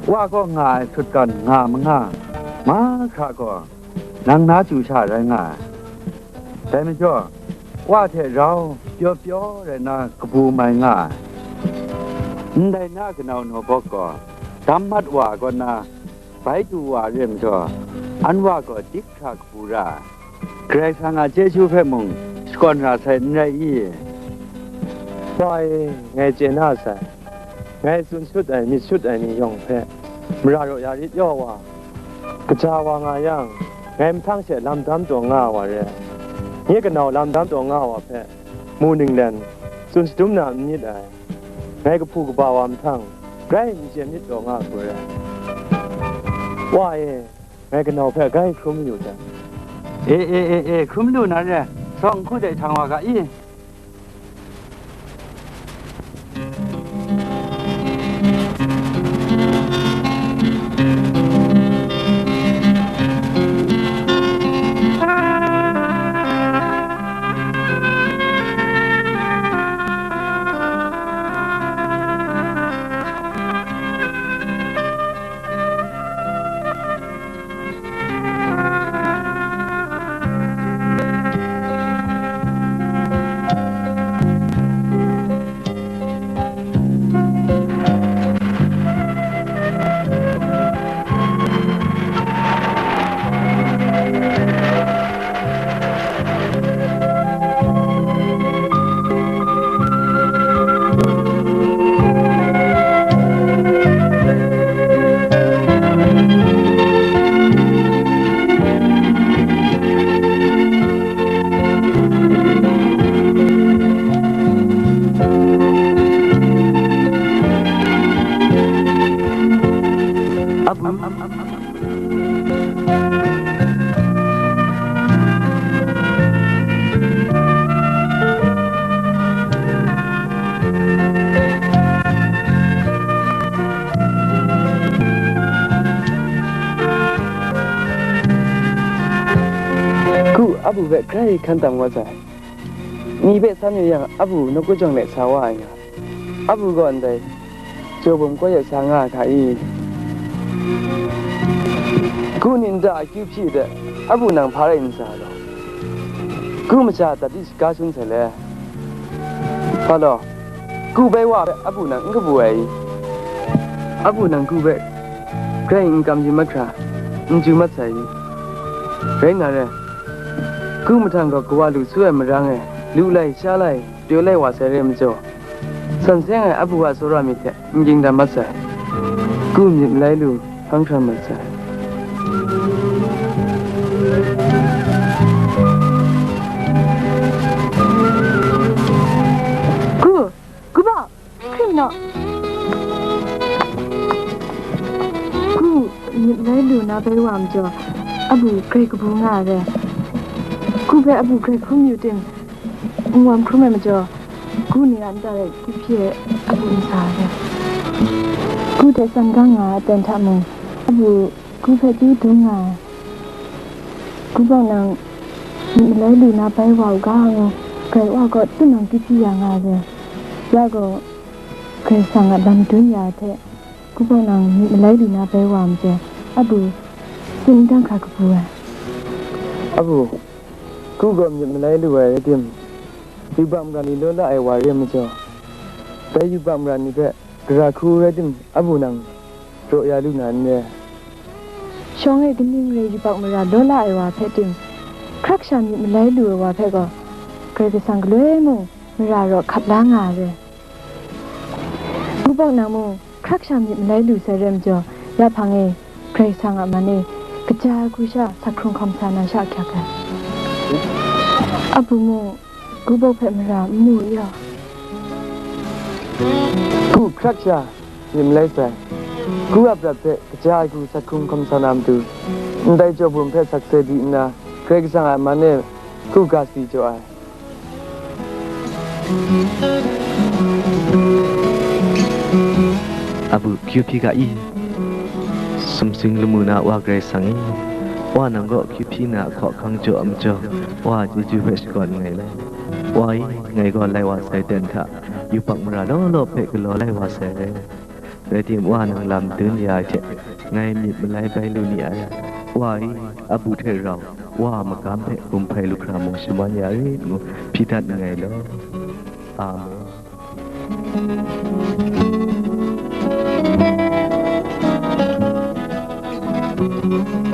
Wa kaw nga ai sutgan nga manga mahkra gaw, nang na chyu sha rai nga ai. Dai majaw, wa hte rau pyaw pyaw rai na kabu mai nga ai. Ndai na kanau nawbawk gaw, dam mat wa ai kaw na, bai du wa re majaw, an wa gaw dik hkra kabu ra ai. Karai Kasang a chyeju hpe mung shakawn ra sai n rai i? Wa e, ngai chye na sai. Ngai tsun sut ai, myit sut ai ni yawng hpe mara raw ya rit yaw wa, kaja wa nga yang, ngai mahtang she lam dam taw nga ai wa re ai. Nye kanau lam dam taw nga ai wa hpe, mu ninglen, tsun shadum na n myit ai. Ngai kahpu kaba wa mahtang, grai n chye myit taw nga ai hku re ai. Wa e, ngai kanau hpe grai hkrum yu hte. E, e, e, e, hkrum lu na re, sawng hku de htang wa ga i? Abu. Ku, abu hpe grai hkan tam wa sai. Ni hpe san yu yang, abu nawku jawng let sa wa ai nga, abu gaw ndai jaw bum kawye sa nga ai hka i? Ku ni nta akyu hpyi de, abu nang hpa rai n sa law? Ku masha dat di shaga sung sai le. Hpa law, ku bai wa hpe abu nang n kabu ai i? Abu nang ku hpe grai n kam yu mahkra, n chyu mat sai i? Rai nna re, ku mahtang gaw kawa lu su ai marang e, lu lai, sha lai, pyaw lai wa sai re majaw, san seng ai abu a tsawra myit hte n ging dan mat sai. Ku myit malai lu hpang hkran mat sai. Ku, ku bau, hkring naw. Ku myit malai lu na bai wa majaw, abu grai kabu nga ai re. Ku hpe abu grai hkrum yu tim, n wam hkrum ai majaw, ku ni a nta rai kyu hpyi ai abu n sa ai re. Ku hte san gang nga ai aten hta mung, abu ku hpe chyu dung nga ai. Ku bau nang myit malai lu na bai wa u ga ngu, grai wa kaw tut nang kyu hpyi ya nga ai re. Ya gaw, Karai Kasang a lam dun ya ai hte, ku bau nang myit malai lu na bai wa majaw, abu tsin n dang hkra kabu ai. Abu, ku gaw myit malai lu ai rai tim, yubak mara ni law la ai wa re majaw, dai yubak mara ni hpe gara hku rai tim, abu nang raw ya lu na n re? Shawng e kaning re yubak mara law la ai wa hpe tim, hkrak sha myit malai lu ai wa hpe gaw, Karai Kasang galoi mung mara raw hkap la nga ai re. Ku bau nang mung hkrak sha myit malai lu sai re majaw, ya hpang e Karai Kasang a man e kaja ai hku sha sa hkrung hkawm sa na sha ahkyak ai. Abu mung, ku bau hpe mara n mu u yaw. Ku hkrak sha myit malai sai. Ku a prat hpe kaja ai hku sa hkrung hkawm sa na matu, ndai jaw bum hpe sakse di nna, Karai Kasang a man e ku ga si jaw ai. Abu, kyu hpyi ga i? Sumsing lamu na Wa Karai Kasang i, Wa nang gaw kyu hpyi na a hkaw hkang jaw a majaw, Wa a chyeju hpe shakawn nngai law. Wa i, ngai gaw lai wa sai ten hta, yubak mara law law hpe galaw lai wa sai. Rai tim, Wa nang lam dun ya ai hte, ngai myit malai bai lu ni ai. Wa i, abu hte rau, Wa a magam hpe gumhpai lu hkra mung shaman ya rit ngu, hpyi dat nngai law. Amen.